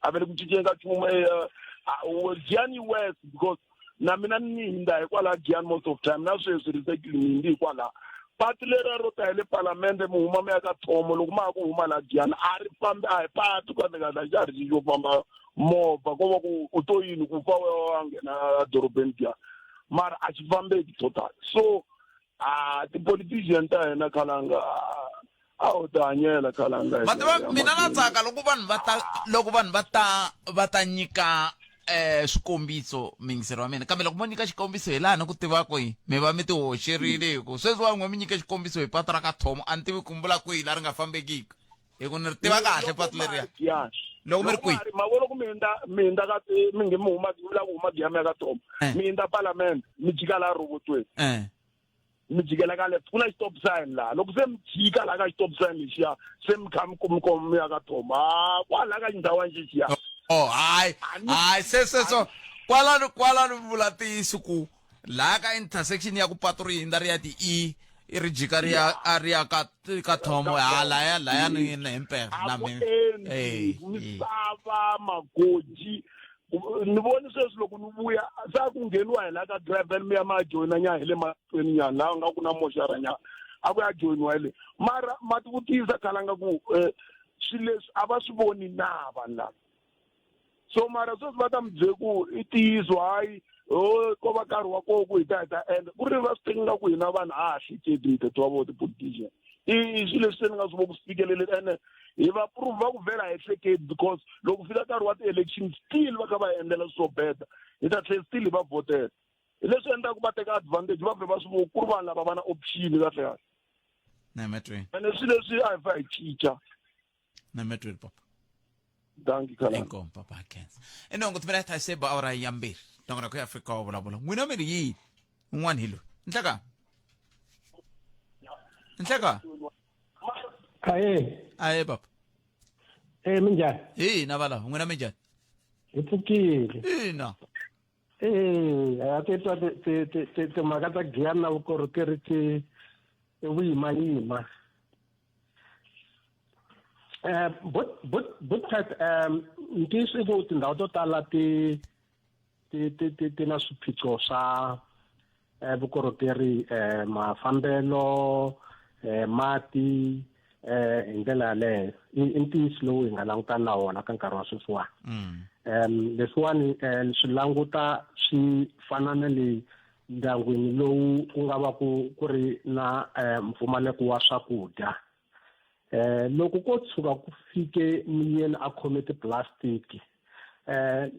a ve le ku cinceni ka nchumu eh, Giyani West because na mina ni hindza hikwalaha Giyani most of time na sweswi recently ni hindzi hikwalaha patu leriya ro ta hi le palamende mi huma mi ya ka thomo loko ma ha ku huma laha Giyani a ri fambi a hi patu kahle kahle a xa ha ri xo famba movha ko va ku u to yini ku fa wa nghena edorobeni Giyani mara a xi fambeki total so a ti-politician ta hina khalanga a wu ti hanyela khalanga ma tiva mina na tsaka loko vanhu va ta loko vanhu va ta va ta nyika eh swikombiso mingiseri wa mina kambe loko mo nyika xikombiso hi laha ni ku tivaka yi mi va mi ti hoxerile hi ku sweswi wa n'we mi nyike xikombiso hi patu ra ka thomo a ni tivi kumbula kwihi laha ri nga fambekiki hi ku ni ri tiva kahle patu leriya loko mi ri kwihi ma vona ku mi hindza mi hindza ka mi nge mi huma mi lava ku huma giyani ya ka thomo mi hindza palamende mi jika laha robotweni mi jikela ka left ku na stop sign laha loko se mi jika laha ka stop sign lexiya se mi kha mi mi mi ya ka thoma ha kwala ka xindhawana xexiya oh hayi hayi se sweswo kwalano kwalano vula ntiyiso ku laha ka intersection ya ku patu ri hindza ri ya ti e i ri jika ri ya a ri ya ka ka thomo ha laya laya ni ni himpela na mina eh misava magoji ni voni sweswi loko ni vuya se a ku ngheniwa hi laha ka gravel mi ya ma ya joyina nyana hi le mahlweni nyana laha nga ku na moxara nyana a ku ya joyiniwa hi le mara ma ti vutisa khalanga ku um swilo leswi a va swi voni na vanhu lava so mara sweswi va ta mi bye ku i ntiyiso hayi o ko va nkarhi wa koho ku hi ta hi ta endla ku ri va swi teki nga ku hina vanhu a ha hleketi mthetho wa vona ti-politician i swilo leswi se ni nga swi vo ku swi fikeleleni ene hi va prove va ku vhela hi hleketi because loko fika nkarhi wa ti-election still va kha va hi endlela swo beda hi ta tlhela still hi va vhotela hi leswi endlaka va teka advantage va vhe va swi vo ku ri vanhu lava va na option kahle kahle nametweni ene swilo leswi a hi fa hi cinca nametweni papa danki khala inkomu papa khensa inongo timela ta seba awara ya mbirhi nongo ku ya afrika wa vulavula n'wina mi ri yini un'wana hi loyi nhleka nhleka aye aye papa eh minjhani ina va lava n'wina minjhani hi pfukile ina eh a ti twa timhaka ta giyani na vukorhokeri ti vuyimayima eh but but but um ntiyiso i ku tindhawu to tala ti ti ti ti ti na swiphiqo swa eh, vukorhokeri eh, mafambelo eh, mati eh, hi ndlela yaleyo i ntiyiso lowu hi nga langutana na wona ka nkarhi wa sweswiwani um leswiwani um swi languta swi fana na le ndyangwini lowu ku nga va ku ku ri na um mpfumaleko wa swakudya eh loko ko tshuka ku fike muyeni a khome tiplastiki eh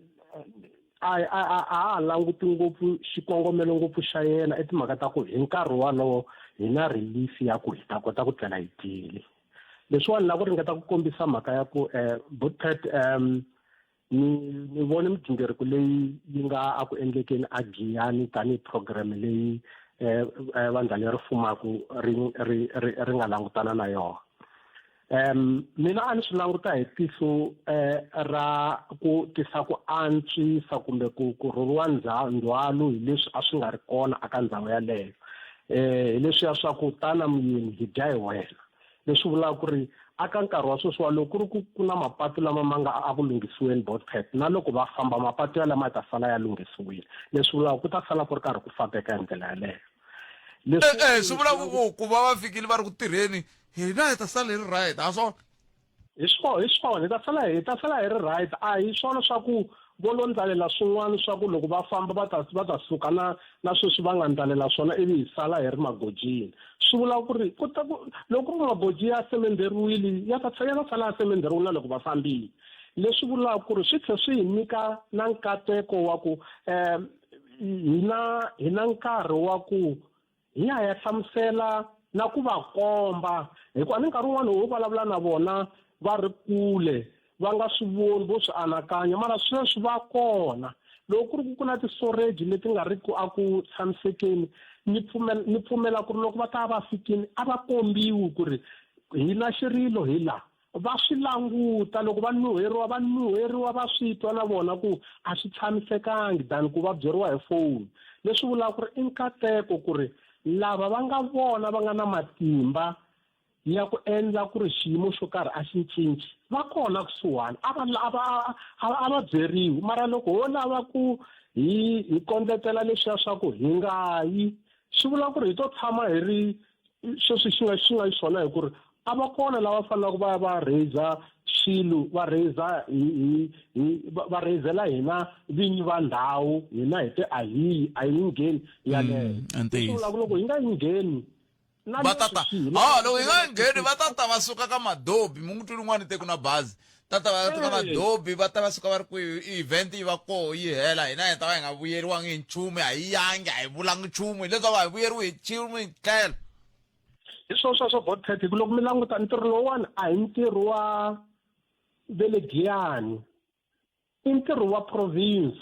a a a a languti ngopfu xikongomelo ngopfu xa yena i timhaka ta ku hi nkarhi walowo hi na relief ya ku hi ta kota ku tlela hi dyile leswiwani la ku ringeta ku kombisa mhaka ya ku um butpet um ni ni vone migingiriko leyi yi nga a ku endlekeni a Giyani tanihi program leyi eh, eh vandla leri fumaka ri ri ri ri nga langutana na yona um mina a ni swi languta hi tihlo eh, ra ku tisa ku antswisa kumbe ku ku rhuriwa ndzhwalo hi leswi a swi nga ri kona aka ndhawu yaleyo eh hi leswiya swa ku tana muyeni hi dya hi wena leswi vulaka ku ri aka nkarhi wa sweswiwa loko ku ri ku ku na mapatu lama ma nga a ku lunghisiweni botpet na loko va famba mapatu yalama ya ta sala ya lunghisiwile leswi vulaka ku ta sala ku ri karhi ku fambeka hi ndlela yaleyo Leswi Eh, eh, swi vula ku ku va va fikile va ri ku tirheni hina hi ta sala hi ri right ha swona hi swona hi swona hi ta sala hi ta sala hi ri right a hi swona swa ku vo lo ndlalela swin'wana swa ku loko va famba va ta va ta suka na na sweswi va nga ndlalela swona ivi hi sala hi ri magojini swi vula ku ri ku ta ku loko ku ri magoji ya semenderiwile ya ta ya ta sala ya semenderiwile na loko va fambile leswi vulaka ku ri swi tlhela swi hi nyika na nkateko wa ku um hi na hi na nkarhi wa ku hi ya ya hlamusela na ku va komba hikuva ni nkarhi wun'wani ho vulavula na vona va ri kule va nga swi voni vo swi anakanya mara sweswi va kona loko ku ri ku ku na ti-storage leti nga ri ku a ku tshamisekeni ni pfumela ni pfumela ku ri loko va ta va fikini a va kombiwi ku ri hi na xirilo hi laha va swi languta loko va nuheriwa va nuheriwa va swi twa na vona ku a swi tshamisekangi than ku va byeriwa hi foni leswi vulaka ku ri i nkateko ku ri lava va nga vona va nga na matimba ya ku endla ku ri xiyimo xo karhi a xi cinci va kona kusuhani a va a va a va byeriwi mara loko ho lava ku hi hi kondletela leswiya swa ku hi nga yi swi vula ku ri hi to tshama hi ri sweswi xi nga xi nga xiswona hi ku ri a va kona lava faneleke va ya va raiser swilo va raiser hi hi hi va raisela hina vinyi va ndhawu hina hi te a hi a yi ngheni yaleyo swi vula ku loko hi nga yi ngheni va tata a loko hi nga ngheni va tata va suka ka madobi mi n'wi twi rin'wana te ku na bazi tata va suka madobi va ta va suka va ri kwihi event yi va koho yi hela hina hi ta va hi nga vuyeriwangi hi nchumu a hi yangi a hi vulangi nchumu hileswaku a hi vuyeriwi hi nchumu hi tlhelo hi swona sweswo botpet hi ku loko mi languta ntirho lowuwani a hi ntirho wa ve le giyani i ntirho wa province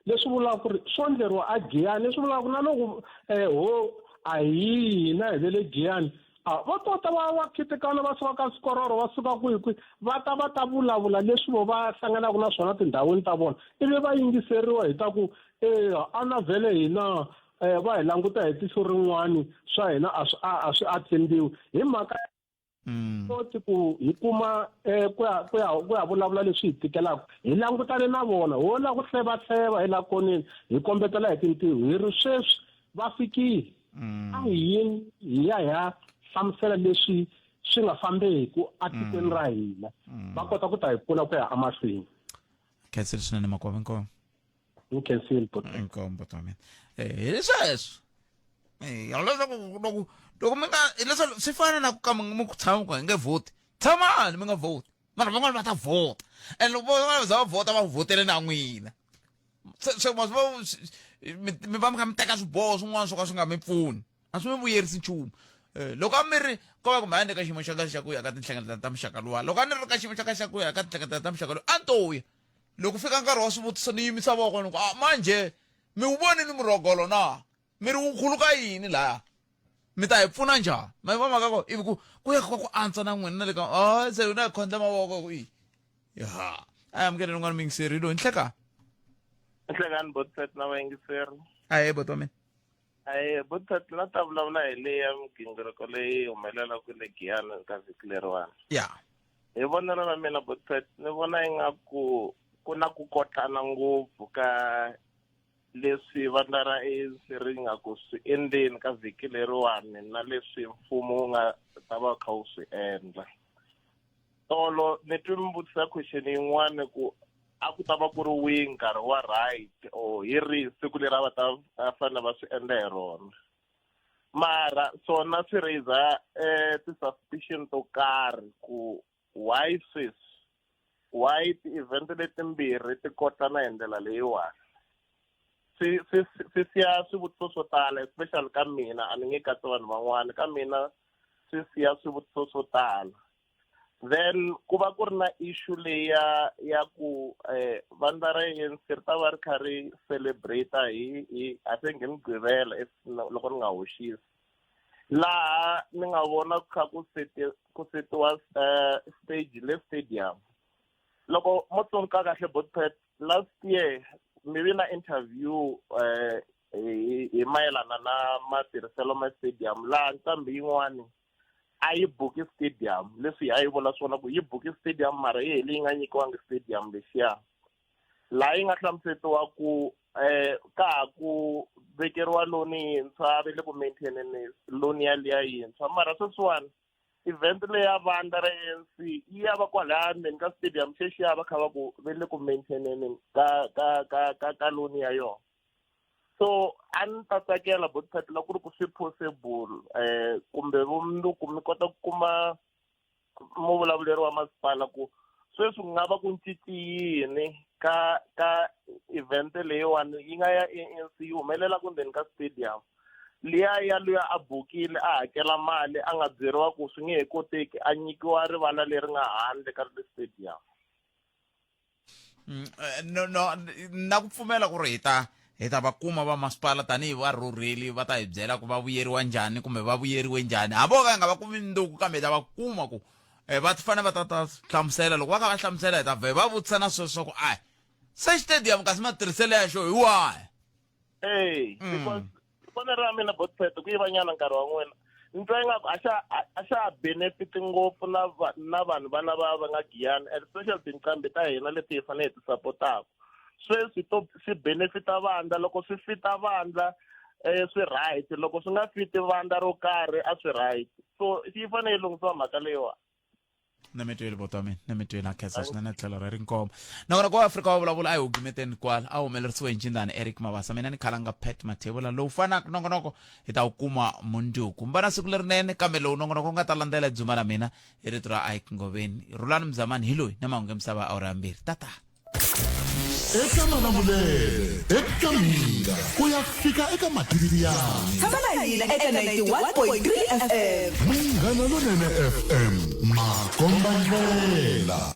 leswi vulaka ku ri swo endleriwa a giyani leswi vulaka ku na loko um ho a hi hina hi ve le giyani a va tota va va khitikana va suka ka sikororo va suka kwihi kwihi va ta va ta vulavula leswi vo va hlanganaka na swona tindhawini ta vona ivi va yingiseriwa hi ta ku eya a na vhele hina um va hi languta hi tihlo rin'wani swa hina a swi a swi attendiwi hi mhaka koti ku hi kuma eh, ku ya ku ya ku ya vulavula leswi hi tikelaka hi langutane na vona ho la ku hlevahleva hi la koneni hi kombetela hi tintiho hi ri sweswi va fikile a hi yini hi ya hi ya hlamusela leswi swi nga fambeku atikweni ra hina va kota ku ta hi pfuna ku ya emahlweni khensile swinene makwavo inkomu nkhensile inkomu buti wa mina Eh, hi sweswo Eh, leswaku loko loko mi nga hileswaku swi fana na ku ka mi ku tshama ku hi nge vhoti tshamani mi nga vhoti mara van'wana va ta vhota and loko van'wana va za va vhota va vhotele na n'wina se se ma swi mi va mi kha mi teka swiboho swin'wana swo ka swi nga mi pfuni a swi mi vuyerisi nchumu eh, loko a mi ri ko va kumbe a ni ka xiyimo xa ka xa ku ya ka tinhlengeletano ta muxaka luwa loko a ni ri ka xiyimo xa ka xa ku ya ka tinhlengeletano ta muxaka luwa a ni to ya loko fika nkarhi wa swivutiso ni yimisa voko ni ku a manjhe mi wu vonile murhogolo na mi ri wu khuluka yini laya mi ta hi pfuna njhani ma yi va mhaka ko ivi ku ku ya ka ku antswa na n'wina na le ka a se na hi khondla mavoko ku i ya a amukele rin'wana miyingiseri loyi nhleka nhlekani botpet na vayingiseri ahe boto wa mina ahe botpet la ta vulavula hi leyi ya migingiriko leyi humelelaka le giyani ka vhiki leriwani ya hi vonelo ra mina botpet ni vona ingaku ku na ku kotlana ngopfu ka leswi vandla ra ANC ri nga ku swi endleni ka vhiki leriwani na leswi mfumo wu nga ta va kha wu swi endla tolo ni twi mi vutisa question yin'wana ku a ku ta va ku ri wihi nkarhi wa right or hi rihi siku leri a va ta va fanele va swi endla hi rona mara swona swi raise eh, ti-suspicion to karhi ku why sweswi why ti-event letimbirhi ti kotana hi ndlela leyiwani swi swi swi siya swivutiso swo tala especially ka mina a ni nge katsi vanhu van'wana ka mina swi siya swivutiso swo tala then ku va ku ri na issue leyi ya ya ku eh vandla ra ANC ri ta va ri kha ri celebrate hi hi I think hi mugqivela if loko ni nga hoxisi laha ni nga vona ku kha ku seti ku setiwa eh, stage le stadium loko mo tsundzuka kahle botpet last year mi vi na interview eh hi hi mayelana na matirhiselo ma stadium laha nqambi yin'wani a yi buki stadium leswi a yi vula swona ku yi buki stadium mara yi hele yi nga nyikiwangi stadium lexiya laha yi nga hlamusetiwa ku eh ka ha ku vekeriwa nyikeriwa loni yintshwa va le ku maintaineni loni yaliya yintshwa mara sweswiwani event leya vandla ra ANC yi ya va kwalaya ndzeni ka stadium xexiya va kha va ku ve le ku maintaineni ka ka ka ka ka loni ya yona so a ni ta tsakela botiphatela ku ri ku swi possible eh kumbe vumundzuku mi kota ku kuma muvulavuleri wa masipala ku sweswi ku nga va ku cinci yini ka ka event leyiwani yi nga ya ANC yi humelela ku ndzeni ka stadium liya ya luya a bukile a hakela mali a nga byeriwa ku swi nge he koteki a nyikiwa rivala leri nga handle ka le stadium Mm, eh, no no na ku pfumela ku ri hi ta hi ta va kuma va masipala tanihi varhurheli va ta hi byela ku va vuyeriwa njhani kumbe va vuyeriwe njhani hambi vo ka hi nga va kumi nduku kambe hi ta va kuma ku eh, va fanele va ta ta hlamusela loko va kha va hlamusela hi ta vhe va vutisa na sweswo ku ai se xitediyamu kasi matirhiselo ya xo hi wahi Hey, because vonelo ra mina botpet ku yiva nyana nkarhi wa n'wina ni twa ingaku a xa a xa ha benefit ngopfu na va na vanhu va lava va nga giyani especially tinqambi ta hina leti hi fanele hi ti sapotaka sweswi to swi benefita vandla loko swi fita vandla eh swi right loko swi nga fiti vandla ro karhi a swi right so yi fanele yi lunghisiwa mhaka leyiwani na mi tweli bota mina na mi tweli a khensa swinene tlhelo ra rinkoma nakona ku afrika wa vulavula a hi hugimeteni kwala a humelerisiwe hi ncindani eric mabasa mina ni khalanga pat mathebula lowu fanaka nongonoko hi ta wu kuma munduku mba na siku lerinene kambe lowu nongonoko wu nga ta landzela dzuma la mina hi rito ra ike ngoveni rhulani mzamani hi loyi na mahungu ya misava awura ya mbirhi tata eka malamulele eka minga ku ya fika eka matiriyani Tshama na hina eka 91.3 FM. Munghana Lonene FM makombandlela.